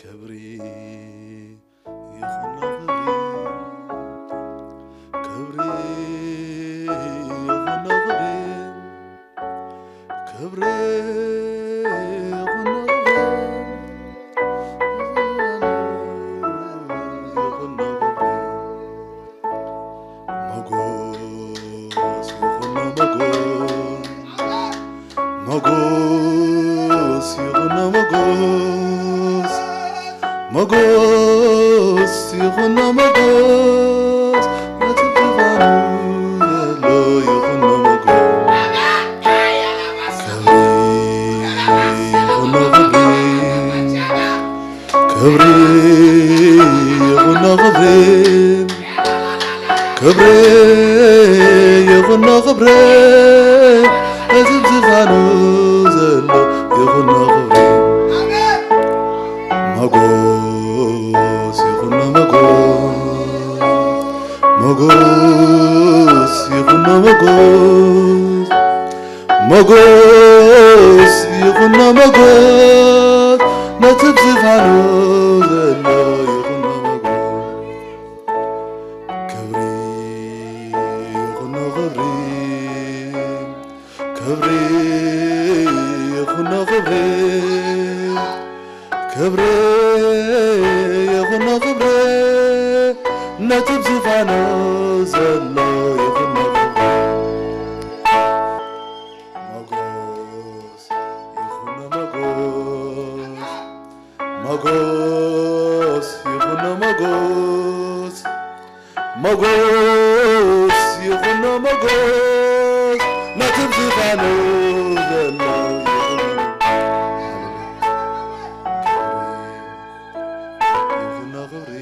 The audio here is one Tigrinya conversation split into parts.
ክብሪ ይኹኖ ክብሪ፣ ክብሪ ይኹኖ ክብሪ፣ ክብሪ ይኹኖ ክብሪ፣ ይኹኖ ክብሪ። ሞጎስ ይኹኖ ሞጎስ፣ ሞጎስ ይኹኖ ሞጎስ፣ ሞጎስ ይኹኖ ሞጎስ፣ ነቲ ብዝፋኑ ዘሎ ይኹኖ ሞጎስ። ክብሪ ይኹኖ ክብሪ፣ ክብሪ ይኹኖ ክብሪ፣ ክብሪ ይኹኖ ክብሪ፣ እዚ ብዝፋኑ ዘሎ ይኹኖ ክብሪ። ሞጎስ ይኹኖ ሞጎስ፣ ሞጎስ ይኹኖ ሞጎስ፣ ሞጎስ ይኹኖ ሞጎስ፣ ነቲ ብዝፋኑ ዘሎ ይኹኖ ሞጎስ። ክብሪ ይኹኖ ክብሪ፣ ክብሪ ይኹኖ ክብሪ፣ ክብሪ ይኹኖ ክብሪ፣ ነቲ ብዝፋኑ ዘሎ ይኹኖ ክብሪ። ሞጎስ ይኹኖ ሞጎስ፣ ሞጎስ ይኹኖ ሞጎስ፣ ሞጎስ ይኹኖ ሞጎስ፣ ነቲ ብዝፋኑ ዘሎ ይኹኖ። ይኹኖ ክብሪ፣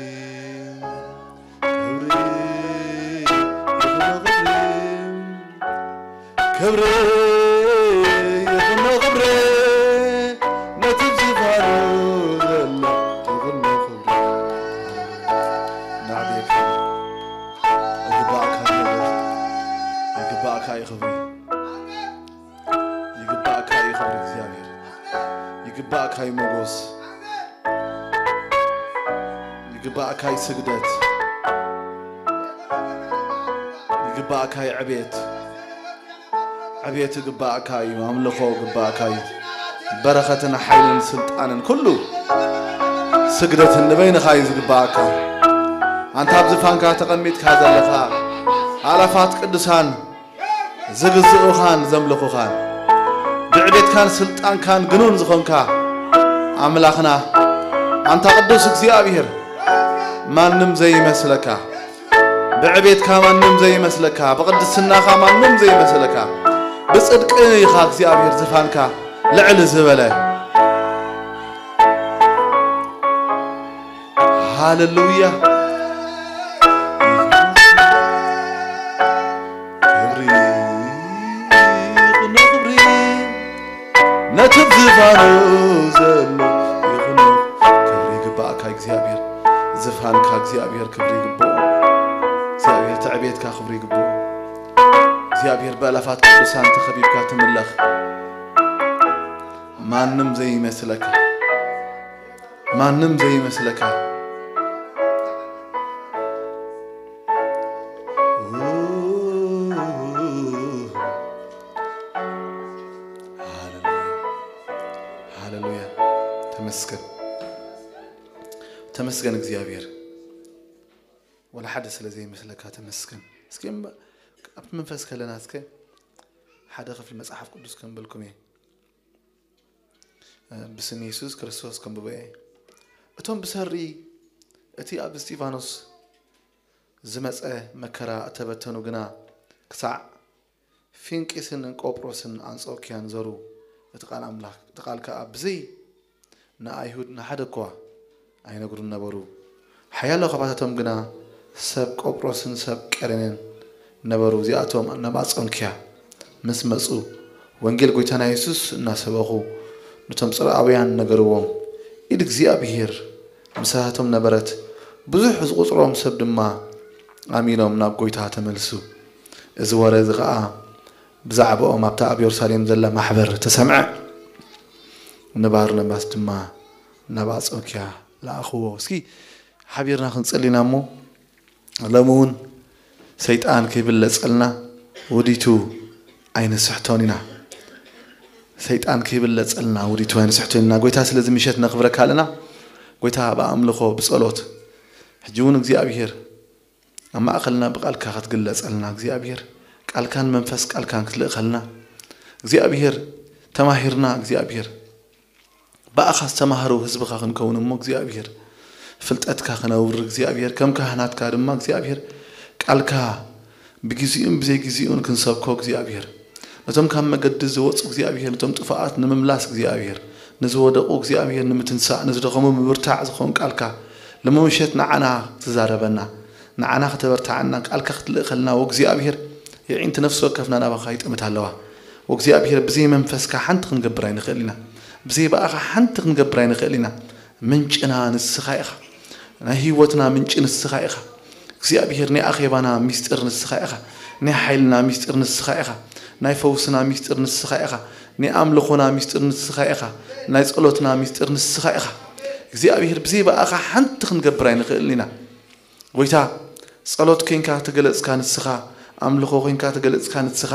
ክብሪ ይኹኖ ክብሪ፣ ክብሪ ይኹኖ ክብሪ፣ ነቲ ብዝፋኑ ዘሎ ይኹኖ ክብሪ። ናዕብየካ ይግባእካ እዩ፣ ይግባእካ እዩ ክብሪ፣ ይግባእካ እዩ ክብሪ እግዚኣብሔር፣ ይግባእካ እዩ ሞጎስ፣ ይግባእካ እዩ ስግደት፣ ይግባእካ እዩ ዕቤት። ዕቤት ይግባእካ እዩ፣ ኣምልኾ ይግባእካ እዩ። በረኸትን ሓይልን ስልጣንን ኩሉ ስግደትን ንበይንኻ እዩ ዝግባእካ። ኣንታ ኣብ ዝፋንካ ተቐሚጥካ ዘለኻ፣ ኣላፋት ቅዱሳን ዝግዝኡኻን ዘምልኹኻን፣ ብዕቤትካን ስልጣንካን ግኑን ዝኾንካ ኣምላኽና፣ ኣንታ ቅዱስ እግዚኣብሔር፣ ማንም ዘይመስለካ፣ ብዕቤትካ ማንም ዘይመስለካ፣ ብቅድስናኻ ማንም ዘይመስለካ፣ ብጽድቂ ኢኻ እግዚኣብሔር ዝፋንካ ልዕል ዝበለ። ሃሌሉያ። ክብሪ ይኹኖ ክብሪ፣ ነቲ ብዝፋኑ ዘሎ ይኹኖ። ክብሪ ይግባእካ እግዚኣብሔር፣ ዝፋንካ እግዚኣብሔር ክብሪ ይግብኦ። እግዚኣብሔር ትዕቤትካ ክብሪ ይግብኦ። እግዚኣብሔር ብኣላፋት ቅዱሳን ተኸቢብካ ትምለኽ። ማንም ዘይመስለካ፣ ማንም ዘይመስለካ። ሃሌሉያ፣ ሃሌሉያ። ተመስገን፣ ተመስገን እግዚኣብሔር። ወላ ሓደ ስለ ዘይመስለካ ተመስገን። እስኪ እም-፣ ኣብቲ መንፈስ ከለና እስከ ሓደ ክፍሊ መጽሓፍ ቅዱስ ከንብልኩም እየ። ብስም የሱስ ክርስቶስ ከንብቦ እየ። እቶም ብሰሪ እቲ ኣብ እስጢፋኖስ ዝመጸ መከራ እተበተኑ ግና፣ ክሳዕ ፊንቂስን ቆጵሮስን ኣንጾክያን ዞሩ። እቲ ቃል ኣምላኽ፣ እቲ ቃል ከኣ ብዘይ ንኣይሁድ ንሓደ እኳ ኣይነግሩን ነበሩ። ሓያሎ ካብኣታቶም ግና ሰብ ቆጵሮስን ሰብ ቀሬንን ነበሩ። እዚኣቶም ናብ ኣንጾክያ ምስ መጹ፣ ወንጌል ጐይታና የሱስ እናሰበኹ፣ ነቶም ጽርኣውያን ነገርዎም። ኢድ እግዚኣብሔር ምሳታቶም ነበረት። ብዙሕ ዝቑጽሮም ሰብ ድማ ኣሚኖም ናብ ጐይታ ተመልሱ። እዚ ወረ እዚ ኸኣ ብዛዕባኦም ኣብታ ኣብ የሩሳሌም ዘላ ማሕበር ተሰምዐ። ንባርናባስ ድማ ናብ ኣንጾክያ ለኣኽዎ። እስኪ ሓቢርና ክንጽሊ ኢና እሞ፣ ሎሚ እውን ሰይጣን ከይብለጸልና ውዲቱ ኣይንስሕቶን ኢና። ሰይጣን ከይብለጸልና ውዲቱ ኣይንስሕቶን ኢና። ጎይታ፣ ስለዚ ምሸት ነኽብረካ ኣለና። ጎይታ፣ ብኣምልኾ፣ ብጸሎት፣ ሕጂ እውን እግዚኣብሔር ኣብ ማእከልና ብቃልካ ክትግለጸልና እግዚኣብሔር፣ ቃልካን መንፈስ ቃልካን ክትልእኸልና እግዚኣብሔር፣ ተማሂርና እግዚኣብሔር፣ ብኣኻ ዝተማህሩ ህዝብኻ ክንከውን እሞ እግዚኣብሔር፣ ፍልጠትካ ክነውር እግዚኣብሔር፣ ከም ካህናትካ ድማ እግዚኣብሔር፣ ቃልካ ብግዜኡን ብዘይግዜኡን ክንሰብኮ እግዚኣብሔር፣ ነቶም ካብ መገዲ ዝወጹ እግዚኣብሔር፣ ነቶም ጥፉኣት ንምምላስ እግዚኣብሔር፣ ንዝወደቑ እግዚኣብሔር ንምትንሳእ፣ ንዝደኸሙ ምብርታዕ ዝኸውን ቃልካ፣ ሎሚ ምሸት ንዓና ክትዛረበና፣ ንዓና ከተበርትዓና፣ ቃልካ ክትልእኸልና፣ ወእግዚኣብሔር፣ የዒንቲ ነፍሲ ወከፍና ናባኻ ይጥምታ ኣለዋ። ወእግዚኣብሔር፣ ብዘይ መንፈስካ ሓንቲ ክንገብር ኣይንኽእል ኢና። ብዘይ ብኣኻ ሓንቲ ክንገብር ኣይንኽእል ኢና። ምንጭና ንስኻ ኢኻ። ናይ ህይወትና ምንጪ ንስኻ ኢኻ። እግዚኣብሔር፣ ናይ ኣኼባና ሚስጥር ንስኻ ኢኻ። ናይ ሓይልና ሚስጥር ንስኻ ኢኻ። ናይ ፈውስና ሚስጥር ንስኻ ኢኻ። ናይ ኣምልኾና ሚስጥር ንስኻ ኢኻ። ናይ ጸሎትና ሚስጥር ንስኻ ኢኻ። እግዚኣብሔር፣ ብዘይ ብኣኻ ሓንቲ ክንገብር ኣይንኽእልን ኢና። ጎይታ፣ ጸሎት ኮይንካ ተገለጽካ ንስኻ፣ ኣምልኾ ኮይንካ ተገለጽካ ንስኻ፣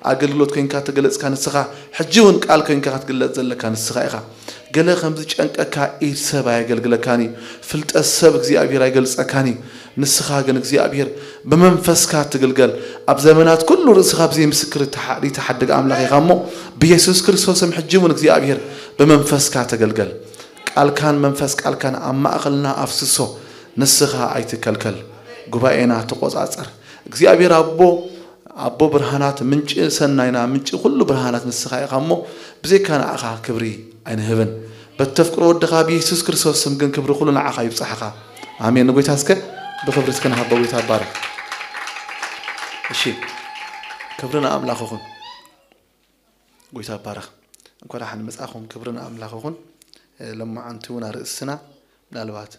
ኣገልግሎት ኮይንካ ተገለጽካ ንስኻ፣ ሕጂ እውን ቃል ኮይንካ ክትግለጽ ዘለካ ንስኻ ኢኻ። ገለ ከም ዝጨንቀካ ኢድ ሰብ ኣየገልግለካን እዩ። ፍልጠት ሰብ እግዚኣብሔር ኣይገልጸካን እዩ። ንስኻ ግን እግዚኣብሔር ብመንፈስካ ትግልገል። ኣብ ዘመናት ኩሉ ርእስኻ ብዘይ ምስክር ይተሓ-፣ ይተሓድግ ኣምላኽ ኢኻ እሞ፣ ብየሱስ ክርስቶስም ሕጂ እውን እግዚኣብሔር ብመንፈስካ ተገልገል። ቃልካን መንፈስ ቃልካን ኣብ ማእኸልና ኣፍስሶ። ንስኻ ኣይትከልከል። ጉባኤና ተቖጻጸር። እግዚኣብሔር ኣቦ፣ ኣቦ ብርሃናት፣ ምንጪ ሰናይና፣ ምንጪ ኩሉ ብርሃናት ንስኻ ኢኻ እሞ፣ ብዘይካ ንዓኻ ክብሪ ኣይንህብን። በተፍቅሮ ወድኻ ብየሱስ ክርስቶስ ስም ግን ክብሪ ኩሉ ንዓኻ ይብጻሕኻ። ኣሜን። ንጎይታ እስከ ብኽብሪ እስከ ንሃቦ። ጎይታ ይባረኽ። እሺ፣ ክብሪ ንኣምላኽ ይኹን። ጎይታ ይባረኽ። እንኳዕ ደሓን መጻእኹም። ክብሪ ንኣምላኽ ይኹን። እ፣ ሎማዓንቲ እውን ኣርእስትና ምናልባት፣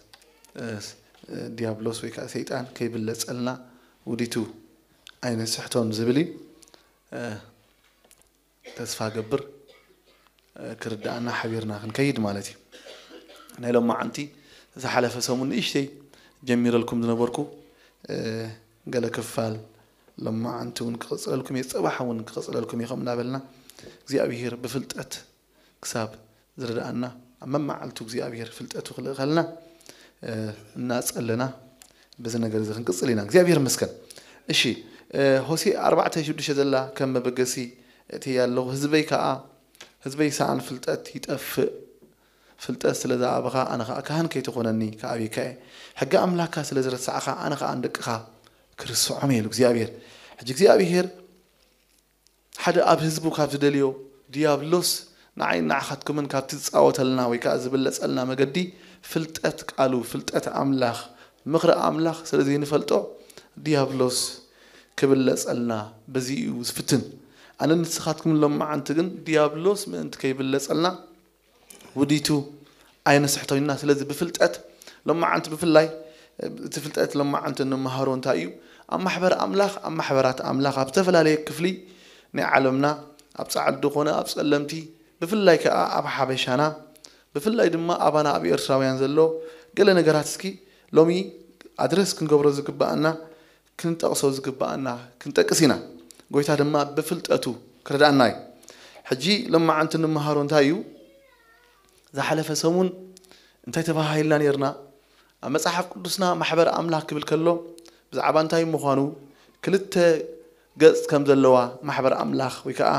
እ፣ ስ-፣ እ፣ ዲያብሎስ ወይ ከዓ ሰይጣን ከይብለጸልና ውዲቱ ኣይንስሕቶን ዝብል እዩ። እ፣ ተስፋ ገብር፣ እ፣ ክርድኣና ሓቢርና ክንከይድ ማለት እዩ። ናይ ሎማዓንቲ ዝሓለፈ ሰሙን ንእሽተይ ጀሚረልኩም ዝነበርኩ፣ እ፣ ገለ ክፋል ሎማዓንቲ እውን ክቕጽለልኩም እየ፣ ጽባሕ እውን ክቕጽለልኩም እየ። ከም እናበልና እግዚኣብሔር ብፍልጠት ክሳብ ዝረድኣና፣ ኣብ መማዓልቱ እግዚኣብሔር ፍልጠቱ ክልእኸልና፣ እ፣ እናጸለና በዚ ነገር እዚ ክንቅጽል ኢና። እግዚኣብሔር ይመስገን። እሺ፣ እ፣ ሆሴዕ ኣርባዕተ ሽዱሽተ ዘላ ከም መበገሲ እእትያ ኣለኹ። ህዝበይ ከኣ፣ ህዝበይ ሰኣን ፍልጠት ይጠፍእ፣ ፍልጠት ስለ ዝሃብኻ፣ ኣነ ኸኣ ካህን ከይትኾነኒ ክኣብየካ እየ። ሕጊ ኣምላኽካ ስለ ዝረሳዕኻ፣ ኣነ ኸኣ ንደቅኻ ክርስዖም እየ ኢሉ እግዚኣብሔር። ሕጂ እግዚኣብሔር ሓደ ኣብ ህዝቡ ካብ ዝደልዮ፣ ዲያብሎስ ንዓይን ንዓኻትኩምን ካብቲ ዝጻወተልና ወይ ከኣ ዝብለጸልና መገዲ፣ ፍልጠት ቃሉ፣ ፍልጠት ኣምላኽ፣ ምኽሪ ኣምላኽ ስለ ዘይንፈልጦ፣ ዲያብሎስ ክብለጸልና በዚ እዩ ዝፍትን። ኣነ ንስኻትኩም ሎማዓንቲ ግን ዲያብሎስ ምእንቲ ከይብለጸልና፣ ውዲቱ ኣይንስሕቶን ኢና። ስለዚ ብፍልጠት ሎማዓንቲ ብፍላይ፣ እቲ ፍልጠት ሎማዓንቲ እንመሃሮ እንታይ እዩ? ኣብ ማሕበር ኣምላኽ፣ ኣብ ማሕበራት ኣምላኽ፣ ኣብ ዝተፈላለየ ክፍሊ ናይ ዓለምና፣ ኣብ ጻዕዱ ኮነ ኣብ ጸለምቲ፣ ብፍላይ ከኣ ኣብ ሓበሻና፣ ብፍላይ ድማ ኣባና ኣብ ኤርትራውያን ዘሎ ገለ ነገራት እስኪ ሎሚ ኣድረስ ክንገብሮ ዝግብኣና ክንጠቕሶ ዝግብኣና ክንጠቅስ ኢና። ጎይታ ድማ ብፍልጠቱ ክረድኣና እዩ። ሕጂ ሎማዓንቲ እንመሃሮ እንታይ እዩ? ዝሓለፈ ሰሙን እንታይ ተባሂልና ነርና? ኣብ መጽሓፍ ቅዱስና ማሕበር ኣምላኽ ክብል ከሎ ብዛዕባ እንታይ ምዃኑ፣ ክልተ ገጽ ከም ዘለዋ ማሕበር ኣምላኽ ወይ ከኣ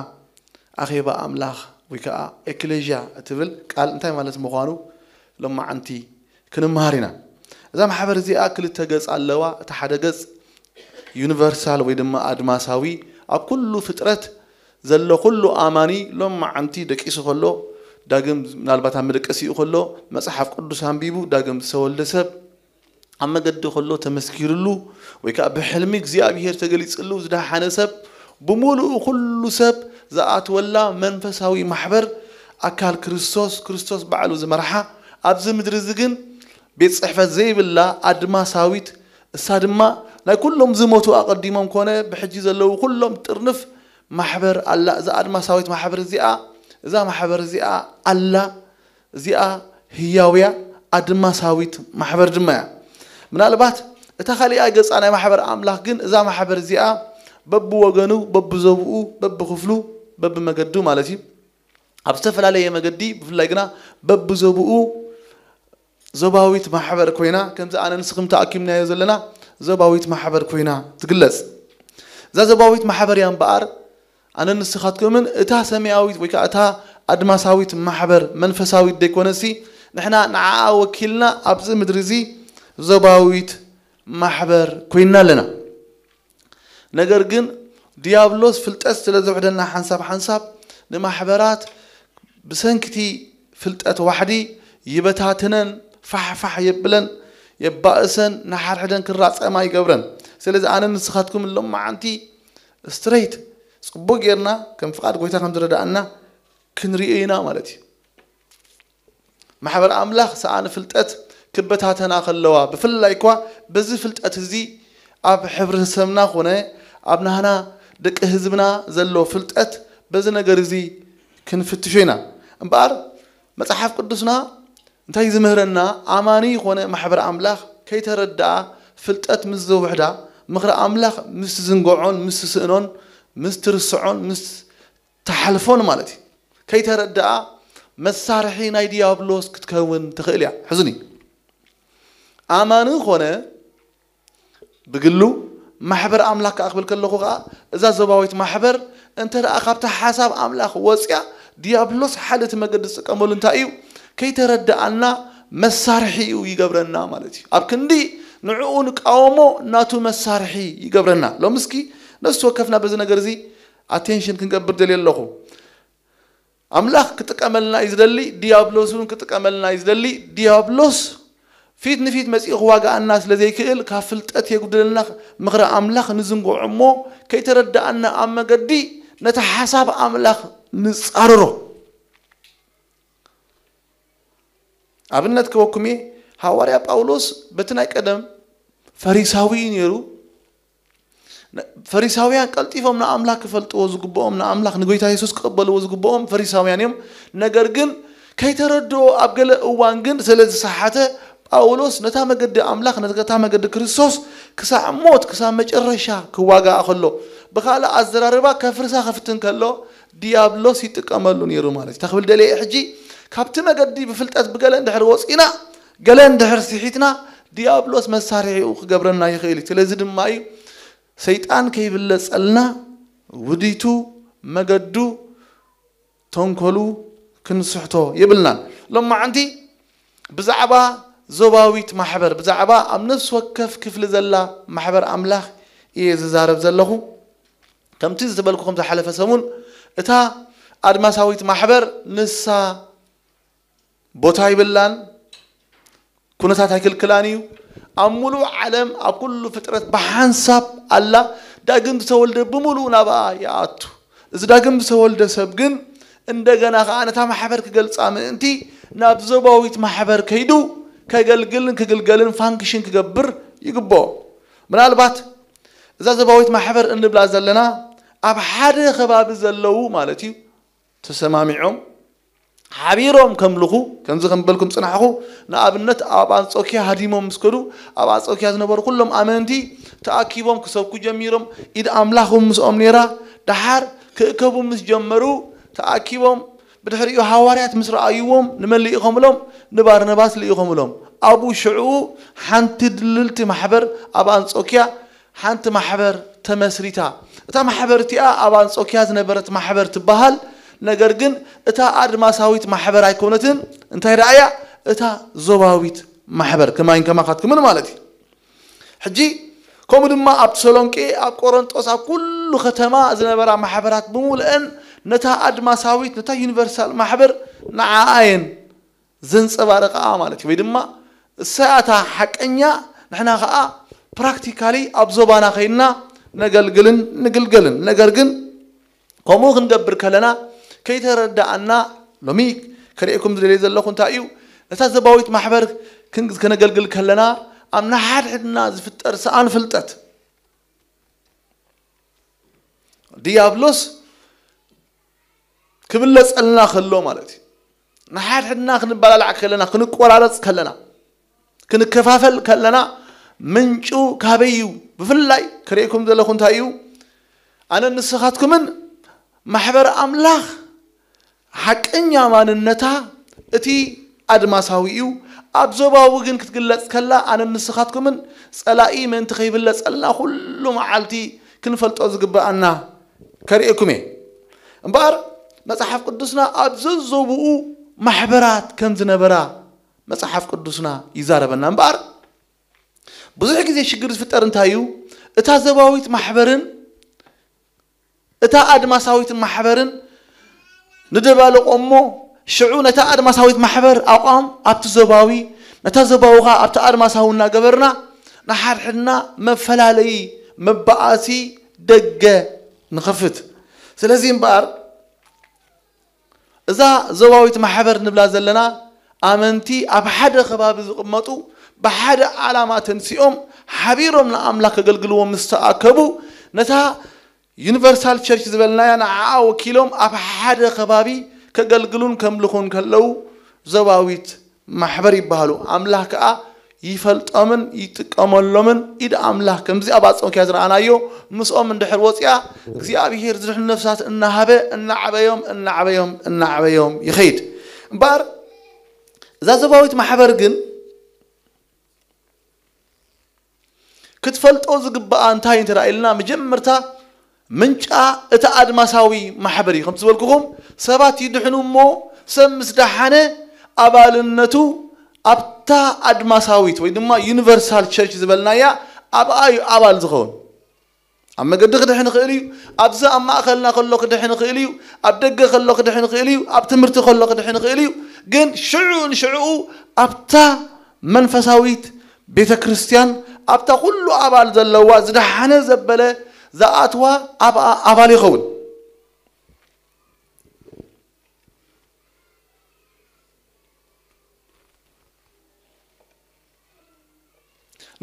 ኣኼባ ኣምላኽ ወይ ከኣ ኤክሌዥያ እትብል ቃል እንታይ ማለት ምዃኑ ሎማዓንቲ ክንመሃር ኢና። እዛ ማሕበር እዚኣ ክልተ ገጽ ኣለዋ። እቲ ሓደ ገጽ ዩኒቨርሳል ወይ ድማ ኣድማሳዊ፣ ኣብ ኩሉ ፍጥረት ዘሎ ኩሉ ኣማኒ ሎማዓንቲ ደቂሱ ከሎ፣ ዳግም ምናልባት ኣብ መደቀሲኡ ከሎ፣ መጽሓፍ ቅዱስ ኣንቢቡ ዳግም ዝተወልደ ሰብ፣ ኣብ መገዲ ከሎ ተመስኪርሉ፣ ወይ ከኣ ብሕልሚ እግዚኣብሔር ተገሊጽሉ ዝደሓነ ሰብ፣ ብምሉኡ ኩሉ ሰብ ዝኣትወላ መንፈሳዊ ማሕበር ኣካል ክርስቶስ፣ ክርስቶስ ባዕሉ ዝመርሓ፣ ኣብዚ ምድሪ እዚ ግን ቤት ጽሕፈት ዘይብላ ኣድማሳዊት፣ እሳ ድማ ናይ ኩሎም ዝሞቱ ኣቐዲሞም ኮነ ብሕጂ ዘለዉ ኩሎም ጥርንፍ ማሕበር ኣላ። እዛ ኣድማሳዊት ማሕበር እዚኣ፣ እዛ ማሕበር እዚኣ ኣላ። እዚኣ ህያው እያ፣ ኣድማሳዊት ማሕበር ድማ እያ። ምናልባት እታ ካሊኣ ገጻ ናይ ማሕበር ኣምላኽ ግን፣ እዛ ማሕበር እዚኣ በብወገኑ፣ በብዞብኡ፣ በብክፍሉ፣ በብመገዱ ማለት እዩ፣ ኣብ ዝተፈላለየ መገዲ፣ ብፍላይ ግና በብዞብኡ ዞባዊት ማሕበር ኮይና፣ ከምዚ ኣነ ንስኽም ተኣኪብናዮ ዘለና ዞባዊት ማሕበር ኮይና ትግለጽ። እዛ ዞባዊት ማሕበር እያ እምበኣር፣ ኣነ ንስኻትኩምን እታ ሰማያዊት ወይ ከዓ እታ ኣድማሳዊት ማሕበር መንፈሳዊት ደይኮነሲ፣ ንሕና ንዓኣ ወኪልና ኣብዚ ምድሪ እዚ ዞባዊት ማሕበር ኮይና ኣለና። ነገር ግን ዲያብሎስ ፍልጠት ስለ ዝውሕደና ሓንሳብ ሓንሳብ ንማሕበራት ብሰንኪቲ ፍልጠት ዋሕዲ ይበታትነን፣ ፋሕፋሕ የብለን፣ የባእሰን፣ ንሓድሕደን ክራጸማ ይገብረን። ስለዚ ኣነ ንስኻትኩም ሎም መዓንቲ ስትሬት ጽቡቅ ጌርና ከም ፍቓድ ጎይታ ከም ዝረዳእና ክንርእዮ ኢና ማለት እዩ። ማሕበር ኣምላኽ ሰኣን ፍልጠት ክበታተና ከለዋ፣ ብፍላይ እኳ በዚ ፍልጠት እዚ ኣብ ሕብረተሰብና ኮነ ኣብ ናህና ደቂ ህዝብና ዘሎ ፍልጠት በዚ ነገር እዚ ክንፍትሾ ኢና። እምበኣር መጽሓፍ ቅዱስና እንታይ ዝምህረና? ኣማኒ ይኾነ ማሕበር ኣምላኽ ከይተረድኣ ፍልጠት ምስ ዘውሕዳ፣ ምኽሪ ኣምላኽ ምስ ዝንግዖን ምስ ስእኖን ምስ ትርስዖን ምስ ተሓልፎን ማለት እዩ። ከይተረድኣ መሳርሒ ናይ ዲያብሎስ ክትከውን ትኽእል እያ። ሕዙኒ፣ ኣማኒ ኾነ ብግሉ ማሕበር ኣምላኽ ክኣኽብል ከለኹ ከዓ እዛ ዞባዊት ማሕበር እንተ ደኣ ካብቲ ሓሳብ ኣምላኽ ወፅያ፣ ዲያብሎስ ሓደ እቲ መገዲ ዝጥቀመሉ እንታይ እዩ? ከይተረድኣና መሳርሒ እዩ ይገብረና ማለት እዩ። ኣብ ክንዲ ንዕኡ ንቃወሞ ናቱ መሳርሒ ይገብረና። ሎምስኪ ነፍሲ ወከፍና በዚ ነገር እዚ ኣቴንሽን ክንገብር ደልየ ኣለኹ። ኣምላኽ ክጥቀመልና እዩ ዝደሊ፣ ዲያብሎስ እውን ክጥቀመልና እዩ ዝደሊ። ዲያብሎስ ፊት ንፊት መጺኡ ክዋግኣና ስለ ዘይክእል፣ ካብ ፍልጠት የጉድለልና፣ ምኽሪ ኣምላኽ ንዝንግዖ እሞ ከይተረድኣና ኣብ መገዲ ነቲ ሓሳብ ኣምላኽ ንጻረሮ። ኣብነት ክበኩም እየ፣ ሃዋርያ ጳውሎስ በቲ ናይ ቀደም ፈሪሳዊ እዩ ነይሩ። ፈሪሳውያን ቀልጢፎም ንኣምላኽ ክፈልጥዎ ዝግብኦም፣ ንኣምላኽ ንጎይታ የሱስ ክቕበልዎ ዝግብኦም ፈሪሳውያን እዮም። ነገር ግን ከይተረድኦ ኣብ ገለ እዋን ግን ስለ ዝሰሓተ ጳውሎስ ነታ መገዲ ኣምላኽ፣ ነታ መገዲ ክርስቶስ ክሳዕ ሞት፣ ክሳብ መጨረሻ ክዋጋኣ ከሎ፣ ብኻልእ ኣዘራርባ ከፍርሳ ክፍትን ከሎ ዲያብሎስ ይጥቀመሉ ነይሩ ማለት እዩ። ተኽብል ደለየ ሕጂ ካብቲ መገዲ ብፍልጠት ብገለ እንድሕር ወፂና፣ ገለ እንድሕር ስሒትና ዲያብሎስ መሳርሒኡ ክገብረና ይኽእል እዩ። ስለዚ ድማ እዩ ሰይጣን ከይብለጸልና ውዲቱ፣ መገዱ፣ ተንኮሉ ክንስሕቶ የብልናን። ሎማዓንቲ ብዛዕባ ዞባዊት ማሕበር፣ ብዛዕባ ኣብ ነፍሲ ወከፍ ክፍሊ ዘላ ማሕበር ኣምላኽ እየ ዝዛረብ ዘለኹ። ከምቲ ዝተበልኩኹም ዝሓለፈ ሰሙን እታ ኣድማሳዊት ማሕበር ንሳ ቦታ ይብላን ኩነታት ኣይክልክላን እዩ። ኣብ ሙሉእ ዓለም ኣብ ኩሉ ፍጥረት ብሓንሳብ ኣላ። ዳግም ዝተወልደ ብምሉእ ናብኣ ይኣቱ። እዚ ዳግም ዝተወልደ ሰብ ግን እንደገና ኸዓ ነታ ማሕበር ክገልጻ ምእንቲ ናብ ዞባዊት ማሕበር ከይዱ ከገልግልን ክግልገልን ፋንክሽን ክገብር ይግብኦ። ምናልባት እዛ ዞባዊት ማሕበር እንብላ ዘለና ኣብ ሓደ ከባቢ ዘለዉ ማለት እዩ ተሰማሚዖም ሓቢሮም ከምልኹ፣ ከምዚ ከም በልኩም ጽናሕኹ። ንኣብነት ኣብ ኣንጾኪያ ሃዲሞም ምስ ከዱ፣ ኣብ ኣንጾኪያ ዝነበሩ ኩሎም ኣመንቲ ተኣኪቦም ክሰብኩ ጀሚሮም። ኢድ ኣምላኽ እውን ምስኦም ነይራ። ደሓር ክእከቡ ምስ ጀመሩ ተኣኪቦም፣ ብድሕሪኡ ሃዋርያት ምስ ረኣይዎም ንመን ልኢኾምሎም? ንባርነባስ ልኢኾምሎም። ኣብኡ ሽዕኡ ሓንቲ ድልልቲ ማሕበር ኣብ ኣንጾኪያ ሓንቲ ማሕበር ተመስሪታ። እታ ማሕበር እቲኣ ኣብ ኣንጾኪያ ዝነበረት ማሕበር ትበሃል። ነገር ግን እታ ኣድማሳዊት ማሕበር ኣይኮነትን። እንታይ ደኣ እያ? እታ ዞባዊት ማሕበር፣ ከማይን ከማኻትኩምን ማለት እዩ። ሕጂ ከምኡ ድማ ኣብ ተሰሎንቄ፣ ኣብ ቆሮንጦስ፣ ኣብ ኩሉ ከተማ ዝነበራ ማሕበራት ብምሉአን ነታ ኣድማሳዊት፣ ነታ ዩኒቨርሳል ማሕበር ንዓኣ እየን ዘንጸባርቓ ማለት እዩ። ወይ ድማ እሳ እታ ሓቀኛ፣ ንሕና ኸዓ ፕራክቲካሊ ኣብ ዞባና ኸይድና ነገልግልን ንግልገልን። ነገር ግን ከምኡ ክንገብር ከለና ከይተረዳኣና፣ ሎሚ ከርእየኩም ዝደልየ ዘለኹ እንታይ እዩ፣ ነታ ዞባዊት ማሕበር ክን-፣ ከነገልግል ከለና ኣብ ንሓድሕድና ዝፍጠር ሰኣን ፍልጠት ዲያብሎስ ክብለጸልና ከሎ ማለት እዩ። ንሓድሕድና ክንበላላዕ ከለና፣ ክንቆራረጽ ከለና፣ ክንከፋፈል ከለና ምንጩ ካበይ እዩ? ብፍላይ ክርእየኩም ዘለኹ እንታይ እዩ? ኣነ ንስኻትኩምን ማሕበር ኣምላኽ ሓቀኛ ማንነታ እቲ ኣድማሳዊ እዩ። ኣብ ዞባዊ ግን ክትግለጽ ከላ ኣነ ንስኻትኩምን ጸላኢ ምእንቲ ከይብለጸልና ኩሉ መዓልቲ ክንፈልጦ ዝግብኣና ከርእየኩም እየ። እምበኣር መጽሓፍ ቅዱስና ኣብ ዘዞብኡ ማሕበራት ከም ዝነበራ መጽሓፍ ቅዱስና ይዛረበና። እምበኣር ብዙሕ ግዜ ሽግር ዝፍጠር እንታይ እዩ? እታ ዘባዊት ማሕበርን እታ ኣድማሳዊት ማሕበርን ንደባልቆ እሞ ሽዑ ነታ ኣድማሳዊት ማሕበር ኣቋም ኣብቲ ዘባዊ ነታ ዘባዊ ኸኣ ኣብቲ ኣድማሳዊ እናገበርና ንሓድሕድና መፈላለዪ መባኣሲ ደገ ንኸፍት። ስለዚ እምበኣር እዛ ዞባዊት ማሕበር ንብላ ዘለና ኣመንቲ ኣብ ሓደ ከባቢ ዝቕመጡ ብሓደ ዓላማ ተንሲኦም ሓቢሮም ንኣምላኽ ከገልግልዎ ምስ ተኣከቡ ነታ ዩኒቨርሳል ቸርች ዝበልናያ ንዓኣ ወኪሎም ኣብ ሓደ ከባቢ ከገልግሉን ከምልኹን ከለዉ ዞባዊት ማሕበር ይበሃሉ። ኣምላኽ ከኣ ይፈልጦምን ይጥቀመሎምን ኢድ ኣምላኽ ከምዚ ኣብ ኣንጾክያ ዝረኣናዮ ምስኦም እንድሕር ወፂኣ እግዚኣብሔር ዝድሕኑ ነፍሳት እናሃበ እናዕበዮም እናዕበዮም እናዕበዮም ይኸይድ። እምበኣር እዛ ዞባዊት ማሕበር ግን ክትፈልጦ ዝግብኣ እንታይ እንተ ኢልና መጀመርታ ምንጫ እቲ ኣድማሳዊ ማሕበር እዩ። ከምቲ ዝበልኩኹም ሰባት ይድሕኑ እሞ ሰብ ምስ ደሓነ ኣባልነቱ ኣብታ ኣድማሳዊት ወይ ድማ ዩኒቨርሳል ቸርች ዝበልናያ ኣብኣ እዩ ኣባል ዝኸውን። ኣብ መገዲ ክድሕን ይኽእል እዩ። ኣብዚ ኣብ ማእኸልና ከሎ ክድሕን ይኽእል እዩ። ኣብ ደገ ከሎ ክድሕን ይኽእል እዩ። ኣብ ትምህርቲ ከሎ ክድሕን ይኽእል እዩ። ግን ሽዑ ንሽዕኡ ኣብታ መንፈሳዊት ቤተ ክርስቲያን ኣብታ ኩሉ ኣባል ዘለዋ ዝደሓነ ዘበለ ዝኣትዋ ኣብኣ ኣባል ይኸውን።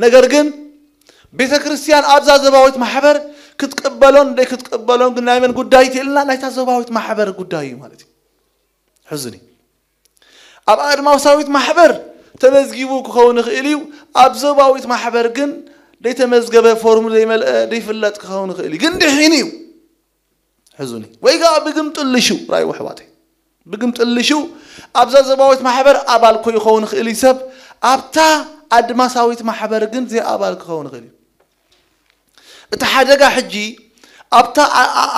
ነገር ግን ቤተ ክርስቲያን ኣብዛ ዘባዊት ማሕበር ክትቅበሎን ደይ ክትቅበሎን ግን ናይ መን ጉዳይ ትልና ናይታ ዘባዊት ማሕበር ጉዳይ እዩ ማለት እዩ። ሕዝኒ ኣብ ኣድማሳዊት ማሕበር ተመዝጊቡ ክኸውን ይኽእል እዩ። ኣብ ዘባዊት ማሕበር ግን ደይተመዝገበ ፎርም ደይመልአ ደይፍለጥ ክኸውን ይኽእል እዩ። ግን ድሒኑ እዩ። ሕዙኒ ወይ ከዓ ብግምጥልሹ ራይ ውሕዋተይ ብግምጥልሹ ኣብዛ ዘባዊት ማሕበር ኣባል ኮ ይኸውን ይኽእል እዩ ሰብ ኣብታ ኣድማሳዊት ማሕበር ግን ዘይኣባል ክኸውን ይኽእል እዩ። እቲ ሓደጋ ሕጂ ኣብታ